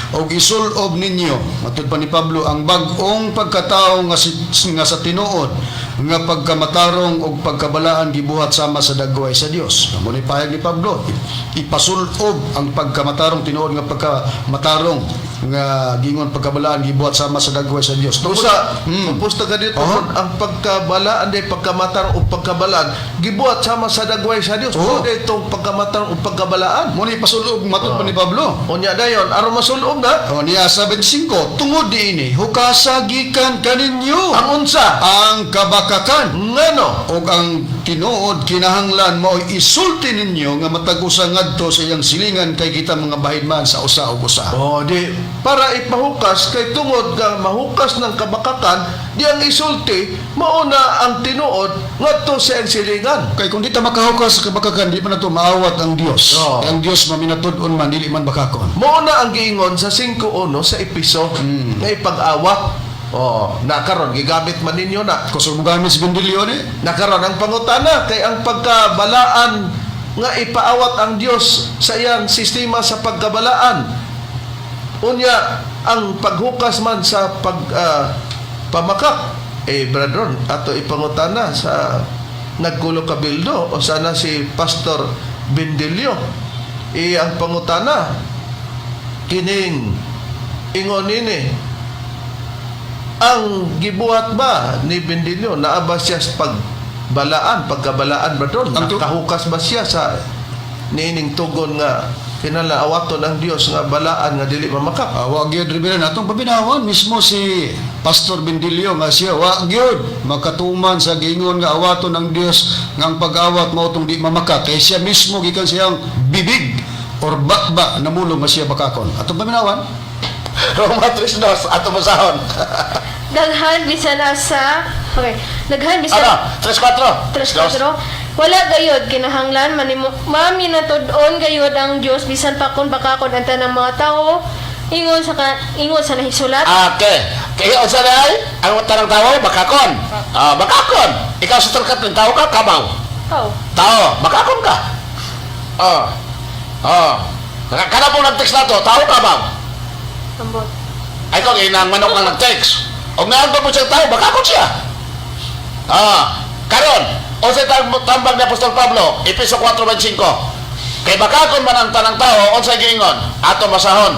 Og isulob ninyo, matud pa ni Pablo, ang bag-ong pagkatao nga, nga sa tinuod nga pagkamatarong og pagkabalaan gibuhat sama sa dagway sa Dios. Amo ni pahayag ni Pablo, ipasulob ang pagkamatarong, tinuod nga pagkamatarong nga gingon pagkabalaan gibuhat sama sa dagway sa Dios. Usa, pusta ka dito, ang pagkabalaan day pagkamatarong o pagkabalaan gibuhat sama sa dagway sa Dios. Oo. Oh. Itong pagkamatarong o pagkabalaan. Mo ni ipasulob matud pa ni Pablo. Unya dayon aron masulob na O niya sa 25, tungod diini hukasa gikan kaninyo ang unsa? Ang kabakakan. Ngano? Og ang tinuod kinahanglan mao'y isulti ninyo nga matag usa ngadto sa iyang silingan kay kita mga bahin man sa usa ug usa. Oh, di para ipahukas kay tungod nga mahukas ng kabakakan, di ang isulti mao na ang tinuod ngadto sa iyang silingan. Kay kung di ta makahukas sa kabakakan, di pa nato maawat ang Dios. Oo. Kay ang Dios maminatud-on man, dili man bakakon. Mao na ang giingon sa 5:1 sa Episo nga ipag-awat. Oh, nakaron gigamit man ninyo na. Kusog mo gamit si Bendilio ni. Nakaron ang pangutana kay ang pagkabalaan nga ipaawat ang Dios sa iyang sistema sa pagkabalaan. Unya ang paghukas man sa pag pamakak, eh brethren, ato ipangutana sa nagkulo kabildo o sana si Pastor Bendilio. Eh ang pangutana kining ingon nini, ang gibuhat ba ni Bendilio, naa ba siya sa pagbalaan, pagkabalaan ba doon? Nakahukas ba siya sa niining tugon nga kinahanglan awaton ang Dios nga balaan nga dili mamakak? Wa gyud, Reverend, atong paminawan mismo si Pastor Bendilio nga siya wa gyud makatuman sa giingon nga awaton ang Dios nga ang pag-awat mao tong di mamakak, kay siya mismo gikan siyang bibig or bakba namulong nga siya bakakon. Atong paminawan. Roma 3:2, ato basahon. Daghan bisan asa. Okay. Daghan bisan Ano? 3:4. 3:4. Wala gayod kinahanglan manimo maminatud-on gayod ang Dios bisan pa kun bakakon ang tanang mga tawo ingon sa nahisulat. Okay. Kaya unsa na ay? Ang tanang tao bakakon. Ah, bakakon. Ikaw sa Catherine, tao ka kabaw? Tao. Tao, bakakon ka. Ah. Ah. Kana po nag-text na to, tao kabaw? Ambot. Ay kung inang manok ang nag-text. Og naan pa po siya tao, bakakon siya. Ah, karon, unsay tambag ni Apostol Pablo, Epeso 4:5. Kay bakakon man ang tanang tao, unsay giingon? Ato masahon.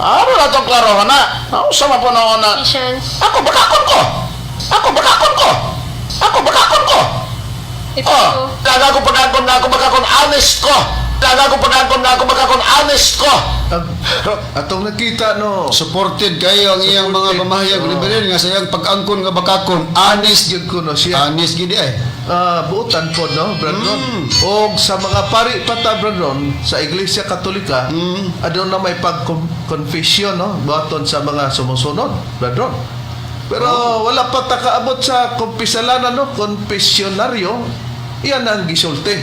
Ah, wala tong klaro na. Ah, usa man po noon na. Ephesians. Ako bakakon ko. Ako bakakon ko. Ako bakakon ko. Ito. Oh, gaga ko pagkakon na ako bakakon, honest ko. Gaga ko pagkakon na ako bakakon, honest ko. Atong nakita no. Supported kayo ang iyang mga Supported. pamahayag, Oo. Reverend, nga sa iyang pag-angkon nga bakakon, honest. Gyud kuno siya. Honest gid ay. Buotan po no, Brandon. Og sa mga pari pa ta, Brandon, sa Iglesia Katolika, aduna may pag-confession no, buhaton sa mga sumusunod, Brandon. Pero wala pa ta kaabot sa kumpisalanan no, confessionaryo, iyan ang gisulti.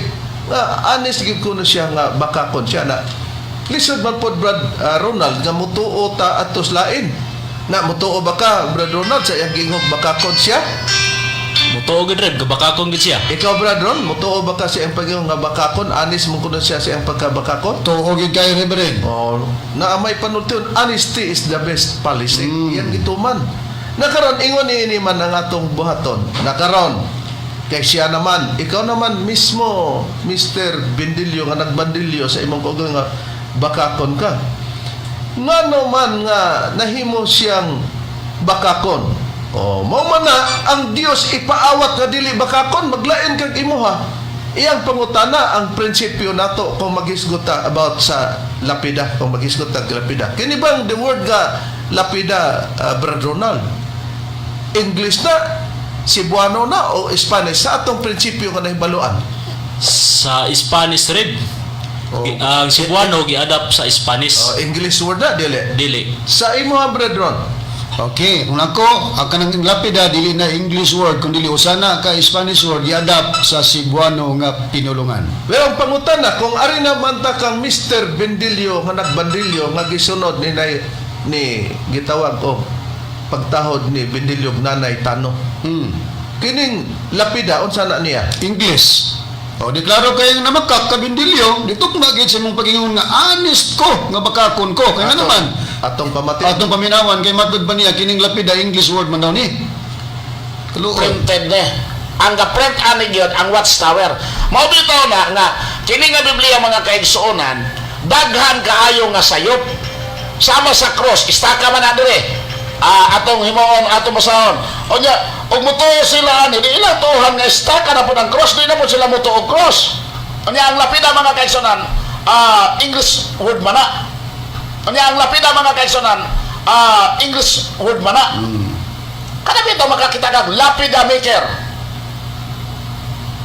Nga honest gyud kuno siya nga bakakon siya na. Lisod man pod, Brad Ronald, nga mutuo ta atos lain. Na mutuo ba ka, Brad Ronald, sa iyang giingong bakakon siya? Mutuo gid, Reb, gabakakon gid siya. Ikaw, Brad Ron, mutuo ba ka sa iyang pag-iong nga bakakon? Anis mo kuno siya sa iyang pagkabakakon? Tuo gid kay, Reverend. Oh, na may panultion, honesty is the best policy. Yan gituman. Nakaron ingon ni ini man ang atong buhaton. Nakaron kay siya naman, ikaw naman mismo, Mr. Bendilio nga nagbandilyo sa imong kaugalingon nga bakakon ka. Ngano man nga nahimo siyang bakakon? Oh, mao man na ang Dios ipaawat nga dili bakakon, maglain kag imuha. Iyang pangutana ang prinsipyo nato kung maghisgot ta about sa lapida, kung maghisgot ta lapida. Kini bang the word nga lapida, Brad Ronald? English na, Cebuano na o Spanish sa atong prinsipyo nga nahibaluan? Sa Spanish, Reb. Oh. Ang Cebuano gi-adapt sa Spanish. Oh, English word na dili? Dili. Sa imuha, Brad Ron? Okay, kung ako, ang kanang lapida dili na English word kundi usa na ka Spanish word i-adapt sa Cebuano nga pinulungan. Pero ang pangutana, kung ari naman ta kang Mr. Bendilio nga nagbandilyo nga gisunod ni nay, ni gitawag og pagtahod ni Bendilio og Nanay Tano. Kining lapida unsa na niya? English. O di klaro kay namakak ka Bendilio, dito magid sa imong pagingon nga honest ko nga bakakon ko. Kay nga naman Atong pamati. Atong paminawan kay matud ba niya kining lapida English word man daw ni. Kaluoy. Printed ne. Ang ga-print ani gyud ang Watchtower. Mao bitaw na nga kini nga Biblia, mga kaigsuonan, daghan kaayo nga sayop. Sama sa cross, istaka man na dire. Ah, atong himuon, atong basahon. Unya, ug mutuo sila ani, di ilang tuohan nga istaka na pud ang cross, di na pud sila mutuo og cross. Unya ang lapida, mga kaigsuonan, English word man na. Unya ang lapida, mga kaigsuonan, English word man na. Kada bitaw makakita kag lapida maker.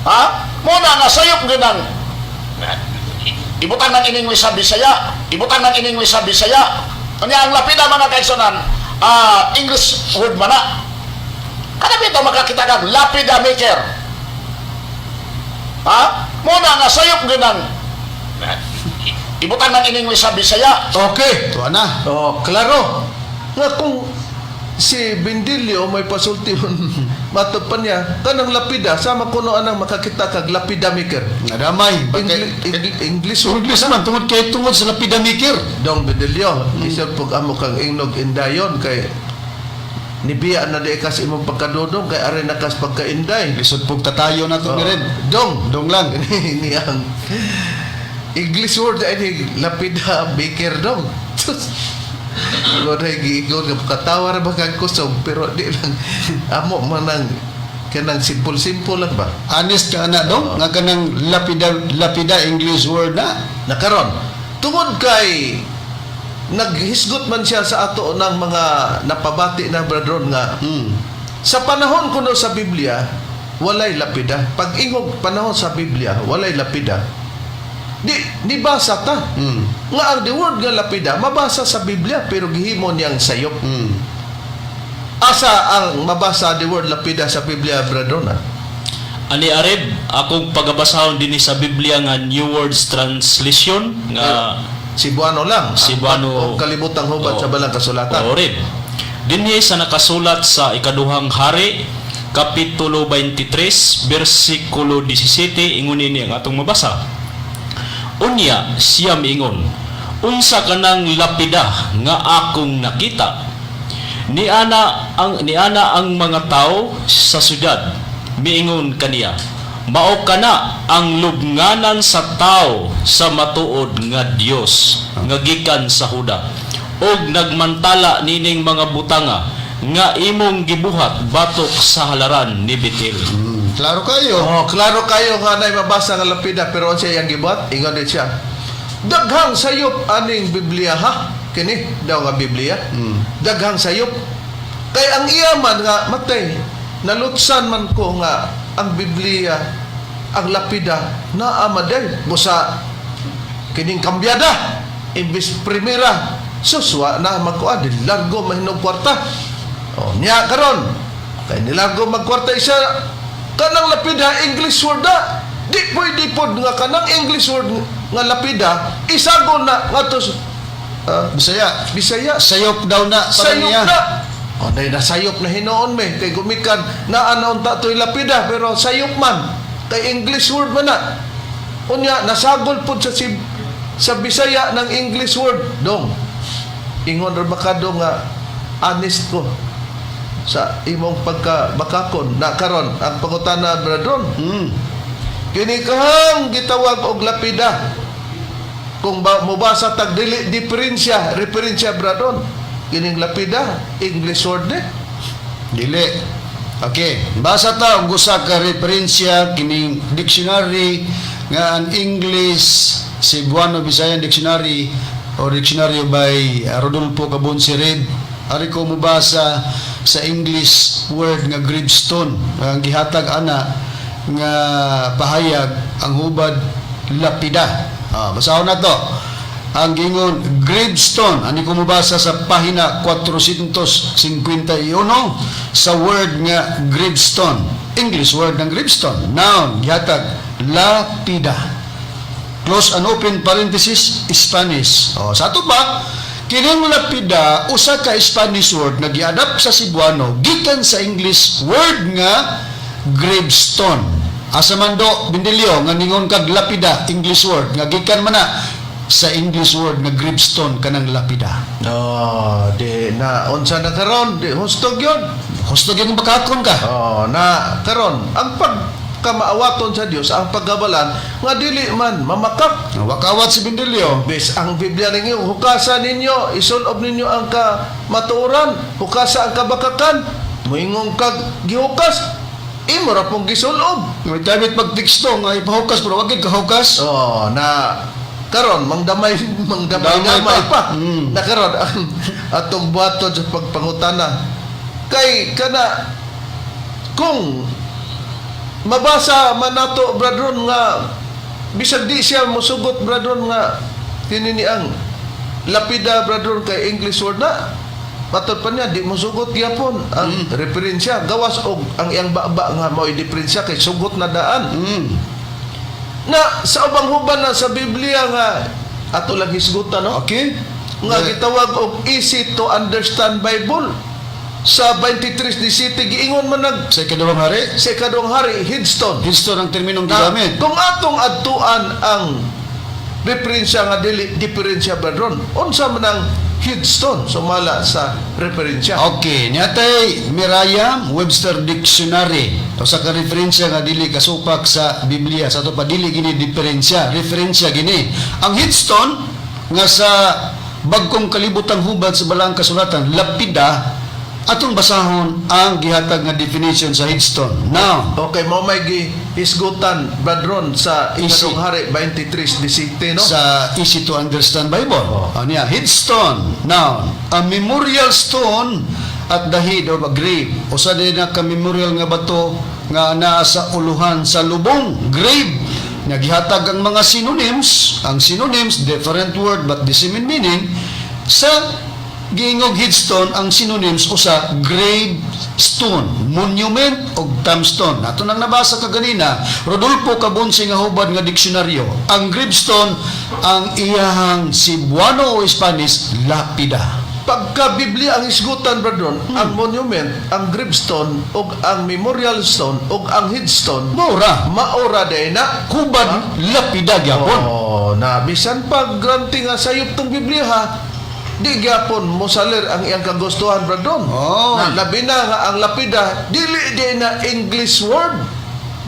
Ha? Muna nga sayop gyud ang ibutang ng in English sa Bisaya, ibutang ng in English sa Bisaya. Unya ang lapida, mga kaigsuonan, English word man na. Kada bitaw makakita kag lapida maker. Ha? Muna nga sayop gyud ang ibutang ng in English sa Bisaya. Okay. Tuwa na. Oh, klaro. Nga kung si Bendilio may pasulti matod pa niya kanang lapida sama kuno anang makakita kag lapida maker. Nadamay. English word. English man tungod kay tungod sa lapida maker. Dong Bendilio, isod pag amo kang ingnog indayon kay nibiya na di kas imong pagkadudong kay ari na kas pagkainday. Lisod pug tatayo na to Oh, ni rin. Dong. Dong lang. Ini ang English word ay ni lapida maker, dong. Sus. Lord ay giingon nga katawa ra ba kag kusog, pero di lang amo man ang kanang simple-simple lang ba. Honest ka na dong nga kanang lapida lapida English word na. Nakaron tungod kay naghisgot man siya sa ato ng mga napabati na brethren nga sa panahon kuno sa Biblia walay lapida. Pag ingog panahon sa Biblia walay lapida, di nibasa ta nga ang the word nga lapida mabasa sa Biblia pero gihimo niyang sayop. Asa ang mabasa the word lapida sa Biblia, brethren, ah? Ani Areb, akong pagabasahon dinhi sa Biblia nga New Words Translation nga Cebuano lang. Cebuano. Ang kalibutang hubad Oo. sa balang kasulatan. Oo, Reb. Dinhi sa nakasulat sa ikaduhang Hari, Kapitulo 23, bersikulo 17, ingon ini ang atong mabasa. Unya siya miingon, "Unsa kanang lapida nga akong nakita?" Niana ang mga tao sa syudad miingon kaniya, "Mao kana ang lubnganan sa tao sa matuod nga Dios nga gikan sa Huda og nagmantala nining mga butanga nga imong gibuhat batok sa halaran ni Betel." Klaro kayo. Oh, klaro kayo nga nay mabasa nga lapida, pero unsa iyang gibuhat? Ingon din siya. Daghang sayop aning Biblia ha. Kini daw nga Biblia. Daghang sayop. Kay ang iya man nga matay nalutsan man ko nga ang Biblia ang lapida naa maday busa kining kambyada imbis primera suswa na magkuan largo mahinog kwarta. Oh, nya karon kay nilargo magkwarta isa kanang lapida English word na di pwede pod nga kanang English word nga lapida isagon na ngadto Bisaya. Bisaya. Sayop daw na para Sayop niya. na. O, oh, nasayop na hinuon me. Kay gumikan, na ano ta to'y lapida, pero sayop man. Kay English word man na. Unya, nasagol po sa Bisaya ng English word. Dong, ingon ra ba ka dong nga honest ko sa imong pagka bakakon na karon ang pangutana, brethren, kini kahang gitawag og lapida, kung ba, mubasa tag dili diferensya referensya, brethren, kining lapida English word eh. Dili. Okay, basa ta og usa ka referensya kining dictionary nga ang English Cebuano Bisayan Dictionary o dictionary by Rodolfo Cabonce Reid. Ari ko mobasa sa English word nga gravestone. Ang gihatag ana nga pahayag ang hubad lapida. Ah, basahon na to. Ang gingon gravestone, ani ko mobasa sa pahina 451 sa word nga gravestone. English word ng gravestone. Noun, gihatag lapida. Close and open parenthesis, Spanish. O, sa ato ba, kining lapida, usa ka Spanish word nga giadapt sa Cebuano gikan sa English word nga gravestone. Asa man do, Bindilyo, nga ningon kag lapida, English word, nga gikan man na sa English word nga gravestone, kanang lapida. No, di na unsa na karon, di husto gyud. Husto gyud bakakon ka. Oh, na karon ang pagkamaawaton sa Dios, ang pagkabalan nga dili man mamakak. Wakawat si Bindilyo. Bes ang Biblia ninyo, hukasa ninyo, isulob ninyo ang kamatuoran, hukasa ang kabakakan. Moingon kag gihukas, imo ra pong gisulob. May gamit pagteksto nga ipahukas pero wag gid kahukas. Oh, na karon mangdamay mangdamay Damay damay pa. pa. Mm. Na karon ang atong buhaton sa pagpangutana kay kana kung mabasa man nato, brethren, nga bisag di siya mosugot, brethren, nga kini ni ang lapida, brethren, kay English word na matod pa niya di mosugot gyapon ang referensya gawas og ang iyang baba nga mao'y diferensya kay sugot na daan na sa ubang huban na sa Biblia nga ato lang hisgutan, no, nga gitawag og Easy to Understand Bible sa 23:17, giingon man nag Sa ikaduhang hari, sa ikaduhang hari, headstone. Headstone ang terminong Na, gigamit. kung atong adtuan ang referensya nga dili diferensya, brethren, unsa man ang headstone sumala sa referensya? Okay, niatay Merriam Webster Dictionary. Usa ka referensya nga dili kasupak sa Biblia. Sa ato pa, dili gini diferensya, referensya gini. Ang headstone nga sa Bagkong Kalibutang Hubad sa Balaang Kasulatan, lapida, atong basahon ang gihatag nga definition sa headstone. Now, Okay, mo may gihisgutan, brethren, sa Easy. ikaduhang hari 23:17, no? Sa Easy to Understand Bible. Oh. Ano yan? Headstone. Noun. A memorial stone at the head of a grave. Usa din na ka memorial nga bato nga naa sa uluhan sa lubong, grave. Nga gihatag ang mga synonyms, ang synonyms, different word but the same in meaning, sa giingog headstone, ang synonyms usa gravestone, monument og tombstone. Ato nang nabasa kaganina, Rodolfo Cabonce nga hubad nga diksyonaryo. Ang gravestone, ang iyahang Cebuano o Spanish, lapida. Pagka Biblia ang hisgutan, brethren, ang monument, ang gravestone ug ang memorial stone ug ang headstone, Mura, maora day na. hubad lapida gyapon. Oh, na bisan pag granting nga sayop tong Biblia ha, di gyapon mosalir ang iyang kagustuhan, brethren. Oh. Na labi na nga ang lapida dili di na English word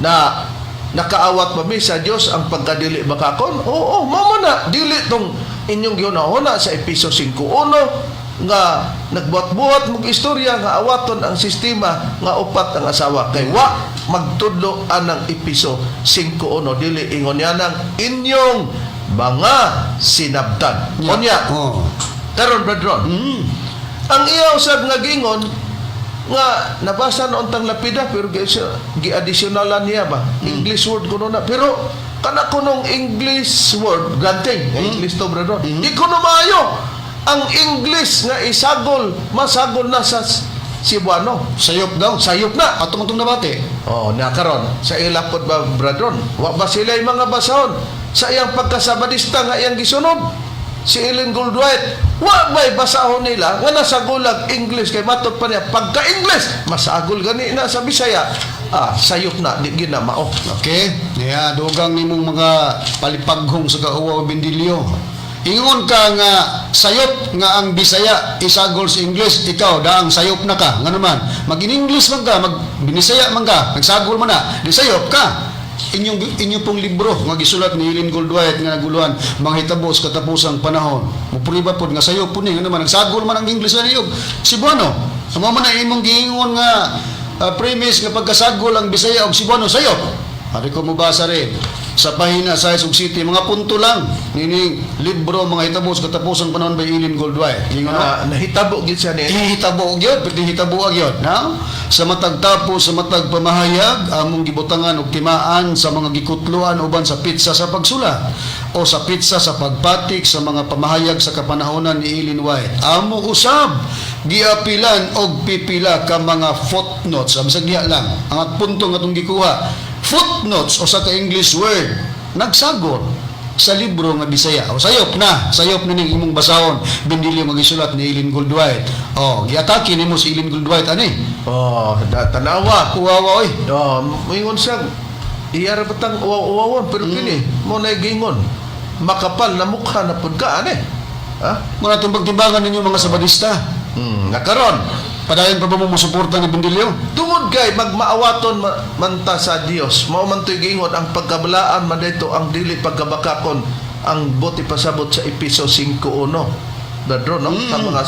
na nakaawat ba mi sa Dios ang pagkadili bakakon? Oo, mao man na dili tong inyong gihunahuna sa Episo 5:1 nga nagbuhat-buhat mong istorya nga awaton ang sistema nga upat ang asawa kay wa magtudlo anang Episo 5:1, dili ingon niya ng inyong mga sinabtan. Unya, karon, brethren, ang iya usab nga gingon nga nabasa noon tang lapida pero gi-additionalan niya ba English word kuno na, pero kana kunong English word, granting nga English to, brethren, di kuno maayo ang English nga isagol, masagol na sa Cebuano. Sayop daw. Sayop na. Atong atong nabati. Oh, na karon sa ila pod ba, brethren, wa ba sila yung mga basahon sa iyang pagkasabadista nga iyang gisunod si Ellen Goldwhite, wa ba'y basahon nila nga nasagulag English kay matod pa niya pagka English masagol gani na sa Bisaya, ah, sayop na, di gina mao. Okay? Ya, dugang nimong mga palipaghong sa kauwaw, Bindilyo. Ingon ka nga sayop nga ang Bisaya isagol sa English, ikaw daang sayop na ka. Nga naman, mag-in-English man ka, mag Binisaya man ka, nagsagol man na, di sayop ka. Inyong inyo pong libro nga gisulat ni Ellen Goldwhite nga naguluhan mga hitabo sa katapusang panahon. Mupuriba pod nga sayop po ni, nga naman nagsagol man ang English sa niyog Cebuano. Amo man na imong giingon nga premise nga pagkasagol ang Bisaya og Cebuano sayop. Ari ko mobasa rin sa pahina sa Sug City, mga punto lang nining libro mga hitabo sa katapusang panahon by Ellen Goldwhite. Ingon, no? Ah, nahitabo gid siya ni. Ihitabo gyud, pwede hitabo gyud, no? Sa matag tapos sa matag pamahayag, among gibutangan og timaan sa mga gikutloan uban sa pitsa sa pagsulat. o sa petsa sa pagpatik sa mga pamahayag sa kapanahonan ni Ellen White. Amo usab giapilan og pipila ka mga footnotes. Ang diha lang ang at punto nga atong gikuha, footnotes usa ka English word nagsagol sa libro nga Bisaya. O sayop na, sayop na ning imong basahon, Bindilyo, nga gisulat ni Ellen Gould White. O giatake nimo si Ellen Gould White ani. Oh, da, tanawa. Kuwawa oy. Oh, moingon siya, iyara batang uwaw-uwawon, pero kini, mo na gingon. Makapal na mukha na pud ka, ane. Ha? Muna itong pagtimbangan ninyo, mga Sabadista. Nakaron. Padayon pa ba mo musuporta ni Bindilyo? Tungod kay magmaawaton manta sa Dios, mao man to'y giingon ang pagkabalaan man dito ang dili pagkabakakon ang buot ipasabot sa Epeso 5:1. Dadro no, sa mga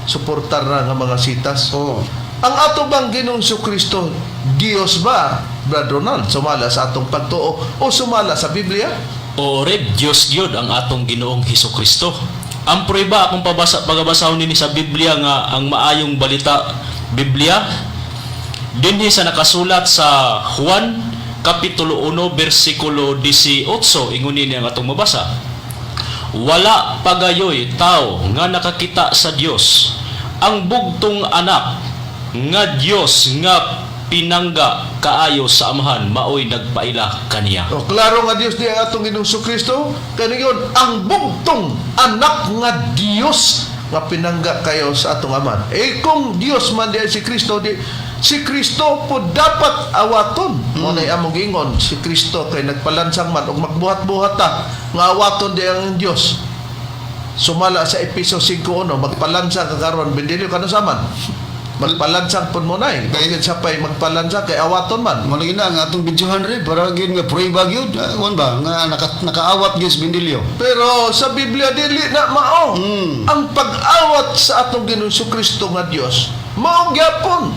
suportar na nga mga sitas. Oo. Ang ato bang Ginoong Kristo Dios ba, Brad Ronald, sumala sa atong pagtuo o sumala sa Biblia? Oo red, Dios gyud ang atong Ginoong Hesus Kristo. Ang prueba akong pabasa pagabasahon nini sa Biblia nga ang maayong balita Biblia dinhi sa nakasulat sa Juan kapitulo 1 bersikulo 18, ingon nini ang atong mabasa. Wala pagayoy tao nga nakakita sa Dios. Ang bugtong anak nga Dios nga pinangga kaayo sa Amahan maoy nagpaila kaniya. O klaro nga Dios di ang atong Ginoong Kristo, kaniyon ang bugtong anak nga Dios nga pinangga kayo sa atong Amahan. Eh kung Dios man di ay si Kristo, di si Kristo po dapat awaton. Mo nay among giingon, si Kristo kay nagpalansang man og magbuhat-buhat ta nga awaton di ang Dios. Sumala sa Epeso 5:1, magpalansang ka karon, bendilyo kanu saman. Magpalansang pud mo nay. Kay sa pay magpalansang kay awaton man. Mo lagi na ang atong videohan rin para gyud nga prueba gyud. Ah, kuwan ba nga nakaawat gyud si Bindilyo. Pero sa Biblia dili na mao. Ang pag-awat sa atong Ginoong Kristo nga Dios, mao gyapon.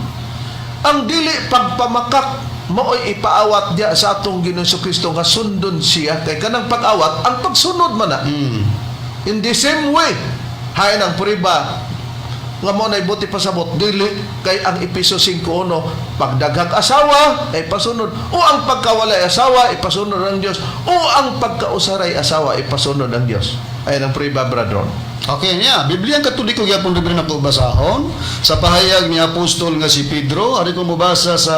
Ang dili pagpamakak mao'y ipaawat niya sa atong Ginoong Kristo nga sundon siya kay kanang pag-awat ang pagsunod man na. In the same way, hain ang prueba nga mo na'y buot ipasabot dili kay ang Epeso 5:1, pagdaghag asawa ay pasunod o ang pagkawalay asawa ipasunod ang Dios o ang pagkausaray asawa ipasunod ang Dios. Ayan ang prueba, Brad Ron. Okay niya, Biblia ang Katoliko gyapon rin ako basahon sa pahayag ni apostol nga si Pedro. Ari ko mobasa sa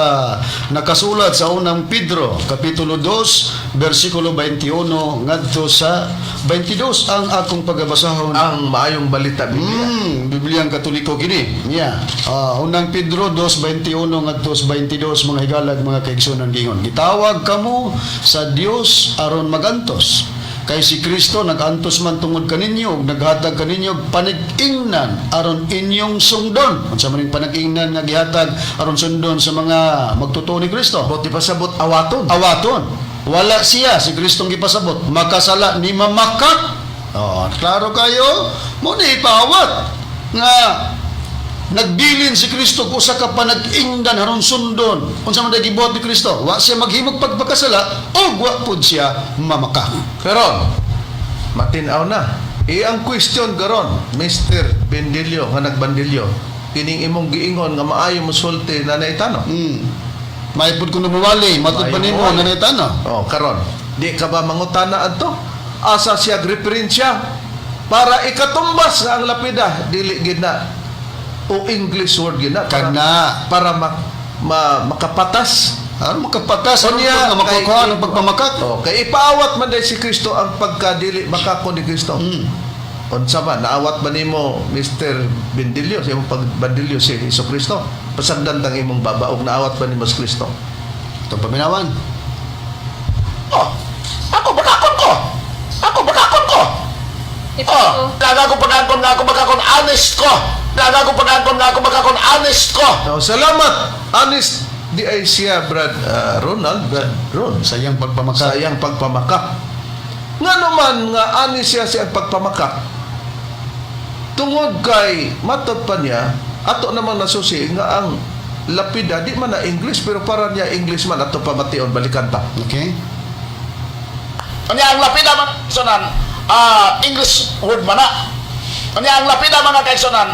nakasulat sa Unang Pedro, kapitulo 2, bersikulo 21 ngadto sa 22 ang akong pagabasahon. Ang maayong balita Biblia. Biblia ang Katoliko kini. Yeah. Ah, Unang Pedro 2:21 ngadto sa 22, mga higalag, mga kaigsunan, gingon: "Gitawag kamo sa Dios aron magantos. Kay si Kristo nagantos man tungod kaninyo ug naghatag kaninyo og panig-ingnan aron inyong sundon." Unsa man ning panag-ingnan nga gihatag aron sundon sa mga magtotoo ni Kristo? Buot ipasabot awaton. Awaton. Wala siya, si Kristong gipasabot, makasala ni mamakak. Oh, klaro kayo, mo ni ipaawat nga nagbilin si Kristo kung usa ka panag-ingdan aron sundon. Unsa man day gibuhat ni Kristo? Wa siya maghimog pagpakasala ug wa pud siya mamakak. Karon matin-aw na. E ang question karon, Mr. Bendilio nga nagbandilyo, kining imong giingon nga maayo mo sulti na naitano. Maipod ko numuwali, matud pa Maayo nimo muwali. na naitano. Oh, karon, di ka ba mangutana adto? Asa siya referensya para ikatumbas nga ang lapida dili gid na o English word gid na para, Kana para makapatas. Aron makapatas, aron Unya, nga makukuha ng pagpamakak. Oh, kay ipaawat man dahil si Kristo ang pagkadili makakon ni Kristo. Unsa man naawat ba nimo, Mr. Bendilio, sa imong pagbandilyo si Hesus Kristo? Pasagdan tang imong babaog, naawat ba nimo si Kristo? Itong paminawan. Oh, ako bakakon ko. Ako bakakon ko. Ito. Oh, gaga ko pagkakon nga ako bakakon honest ko. Gaga ko pagkakon nga ako bakakon honest ko. Oh, salamat. Honest di ay siya, Brad Ronald, Brad Ron. Sayang pagpamakak. Sayang pagpamakak. Nga naman nga ani siya siyang pagpamakak. Tungod kay matod pa niya, ato namang nasusi nga ang lapida di man na English pero para niya English man ato pamation balikan ta. Okay? Unya ang lapida mga kaigsunan, English word man na. Unya ang lapida mga kaigsunan,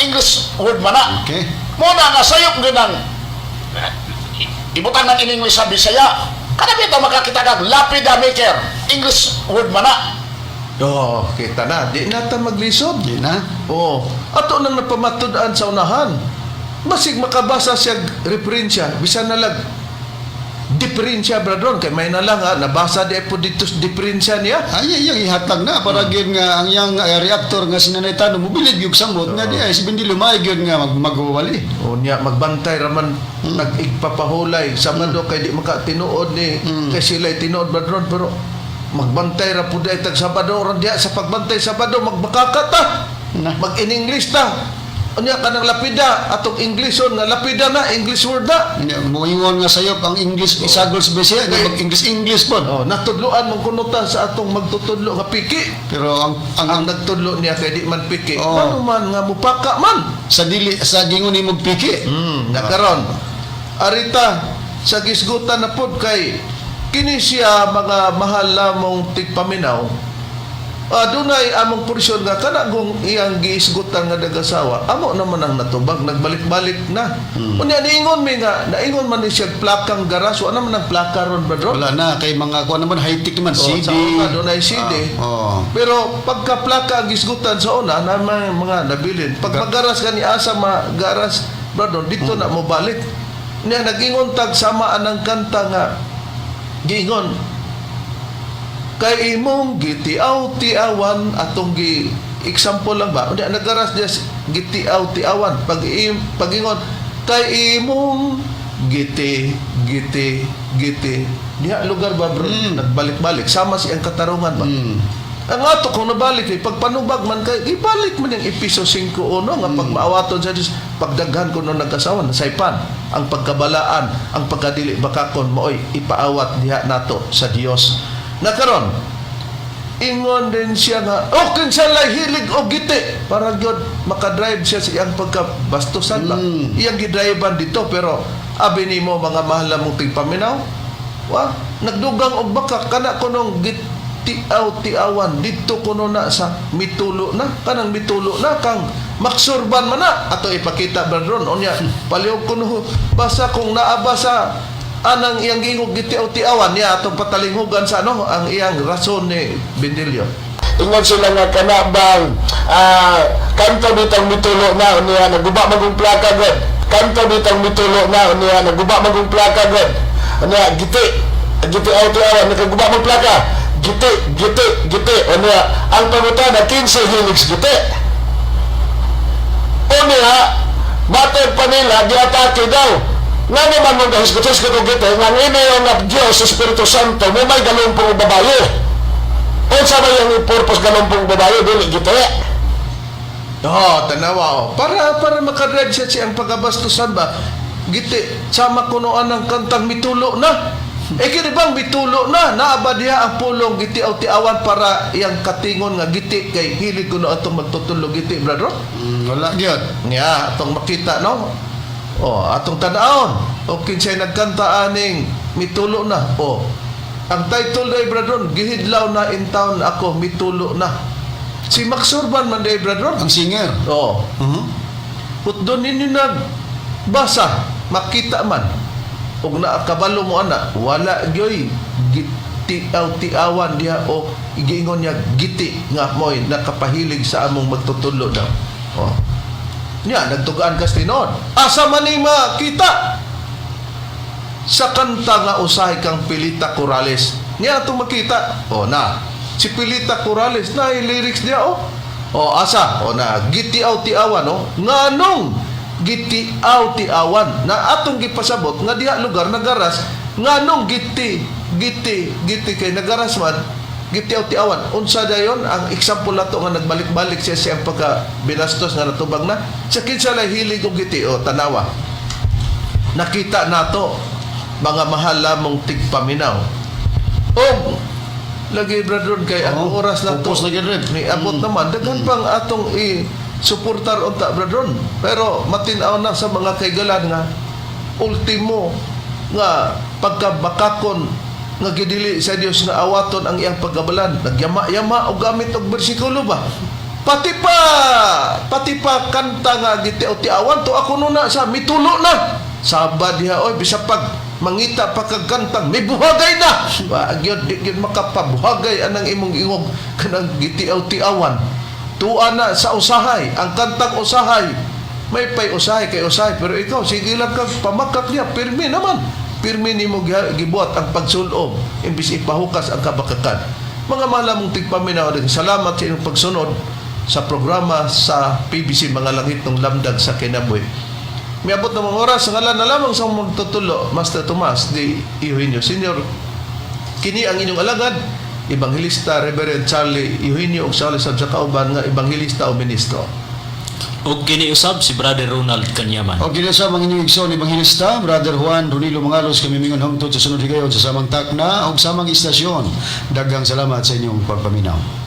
English word man na. Okay. Muna nga sayop gyud ang ibutang ng in English sa Bisaya. Kada bitaw makakita kag lapida maker, English word man na. Oh, kita na. Di na ta maglisod. Di na. Oh, ato nang napamatud-an sa unahan. Basig makabasa siya referensya, bisan na lang diferensya, bradron, kay may na lang ha, nabasa di po dito sa diferensya niya. Ay, iyang ihatag na para gyud nga ang iyang reactor nga si Nanay Tano mobilid gyud samot nga di ay si Bendilio may gyud nga magwali. O niya, magbantay raman, nag-igpapahulay. Sabado kay di makatinuod ni, kay sila'y tinuod, bradron, pero magbantay ra po di tag Sabado ron diya sa pagbantay Sabado magbakaka ta. Na. Mag-in-English ta. Unya kanang lapida atong Englishon nga lapida na English word na. Nya, Moingon nga sayop ang English isagol sa Bisaya nga mag English English pod. Oh, natudloan mong kuno ta sa atong magtutudlo nga piki. Pero ang ang, Ang ang nagtudlo niya kay di man piki. Oo. Ano man nga mupaka man. sa dili sa gingon nimog piki. Nakaron. Arita sa gisgutan na pod kay kini siya mga mahal lamong tigpaminaw. Adunay among porsyon nga kana kung iyang giisgutan nga nag-asawa, amo naman ang natubag, nagbalik-balik na. Unya niingon mi nga, naingon man ni siya plakang garas, wa naman ang plaka ron, brother. Wala na kay mga kuan naman high tech naman Oh, CD. sa una, dunay CD. Ah, oh. Pero pagka plaka ang gisgutan sa una, na mga nabilin. Pag magaras ka ni asa magaras, brother, dito na mo balik. Niya nag-ingon tag sama anang kanta nga giingon kay imong gitiaw tiawan atong gi example lang ba, unya nagaras diya gitiaw tiawan pag pagingon kay imong giti giti giti diha lugar ba, bro, nagbalik-balik sama siyang katarungan ba. Ang ato kung nabalik eh, pagpanubag man kay ibalik man yung Episo 5:1 nga pag maawaton sa Dios, pagdaghan ko nung nag-asawa nasaypan ang pagkabalaan, ang pagkadili bakakon maoy ipaawat diha nato sa Dios. Nakaron ingon din siya nga oh kinsa lay hilig og giti para gyud makadrive siya sa iyang pagkabastusan ba. Iyang gidrivean dito, pero abi nimo mga mahal na mong tigpaminaw, wa nagdugang og baka kana kunong gitiaw tiawan didto kuno na sa mitulo na kanang mitulo na kang maksurban man na ato ipakita bradron. Unya palihog kuno basa kung naa ba sa anang iyang giingog gitiaw tiawan niya atong patalinghugan sa ano ang iyang rason ni Bendilio. Ingon sila nga kana bang kanto bitang mitulo na, unya naguba magong plaka god. Kanto bitang mitulo na, unya naguba magong plaka god. Unya giti giti auto awan nakaguba mag plaka. Giti giti giti, unya ang pangutana, kinsay hilig sa giti? Unya matod pa nila giatake daw nga naman mong gahisgot-hisgot og giti nga ang ini nga Diyos Espiritu Santo mo may galumpong babaye. Unsa ba yung purpose galumpong babaye dili giti? Oh, tanawa oh. Para para makadrive siya siyang pagkabastusan ba. Giti sama kuno ang kantang mitulo na. Eh kini bang mitulo na naa ba diha ang pulong gitiaw tiawan para iyang katingon nga giti kay hilig kuno atong magtutulog giti, brother? Wala gyud. Nga atong makita no. Oh, atong tan-awon. O kinsay nagkanta aning mitulo na. Oh. Ang title day, brother, gihidlaw na in town ako mitulo na. Si Max Urban man day, brother. Ang singer. Oh. Put doon ninyo nagbasa, makita man. Og naakabalo mo ana, wala gyoy gitiaw tiawan diha o giingon niya giti nga mo'y nakapahilig sa among magtutudlo daw. Oh. Nya nagtugaan kas tinuod. Asa man ni makita? Sa kanta nga usahay kang Pilita Corrales. Nya atong makita. Oh na. Si Pilita Corrales na lyrics niya oh. Oh asa? Oh na gitiaw tiawan oh. Nganong gitiaw tiawan na atong gipasabot nga diha lugar nagaras nganong giti giti giti kay nagaras man gitiaw tiawan unsa dayon ang example nato nga nagbalik-balik siya siyang pagka binastos nga natubag na sa kinsa lay hilig og giti. Oh, tanawa, nakita nato mga mahal lamong tigpaminaw. Og lagi, brother, kay ang Oo, oras na to pupos lagi, Reb. ni abot naman daghan pang atong i suportar unta, brother, pero matin-aw na sa mga kaigalan nga ultimo nga pagkabakakon nga gidili sa Dios nga awaton ang iyang pagkabalan nagyama-yama og gamit og bersikulo ba, pati pa kanta nga gitiaw-tiawan to ako na sa mitulo na saba diha oy bisag pag Mangita pa kag kantang may buhagay na. Wa gyud, di gyud makapabuhagay anang imong ingog kanang gitiaw-tiawan. Tuwa na sa usahay, ang kantang usahay. May pay usahay kay usahay, pero ikaw sige lang kag pamakak niya, pirmi naman. Pirmi nimo gibuhat ang pagsulob imbis ipahukas ang kabakakan. Mga mahal mong tigpaminaw, salamat sa inyong pagsunod sa programa sa PBC Mga Langit ng Lamdag sa Kinabuhi. Miabot na mga oras, ang ngalan na lamang sa magtutulo, Master Tomas D. Eugenio Senior. Kini ang inyong alagad, Evangelista Reverend Charlie Eugenio ug sa sa kauban nga Evangelista o Ministro. Ug kini usab si Brother Ronald Kanyaman. Og kini sa mga inyong igsoon Ebanghilista, Brother Juan Ronilo Mangalos, kami mingon hangtod sa sunod higayon sa samang takna ug samang istasyon. Daghang salamat sa inyong pagpaminaw.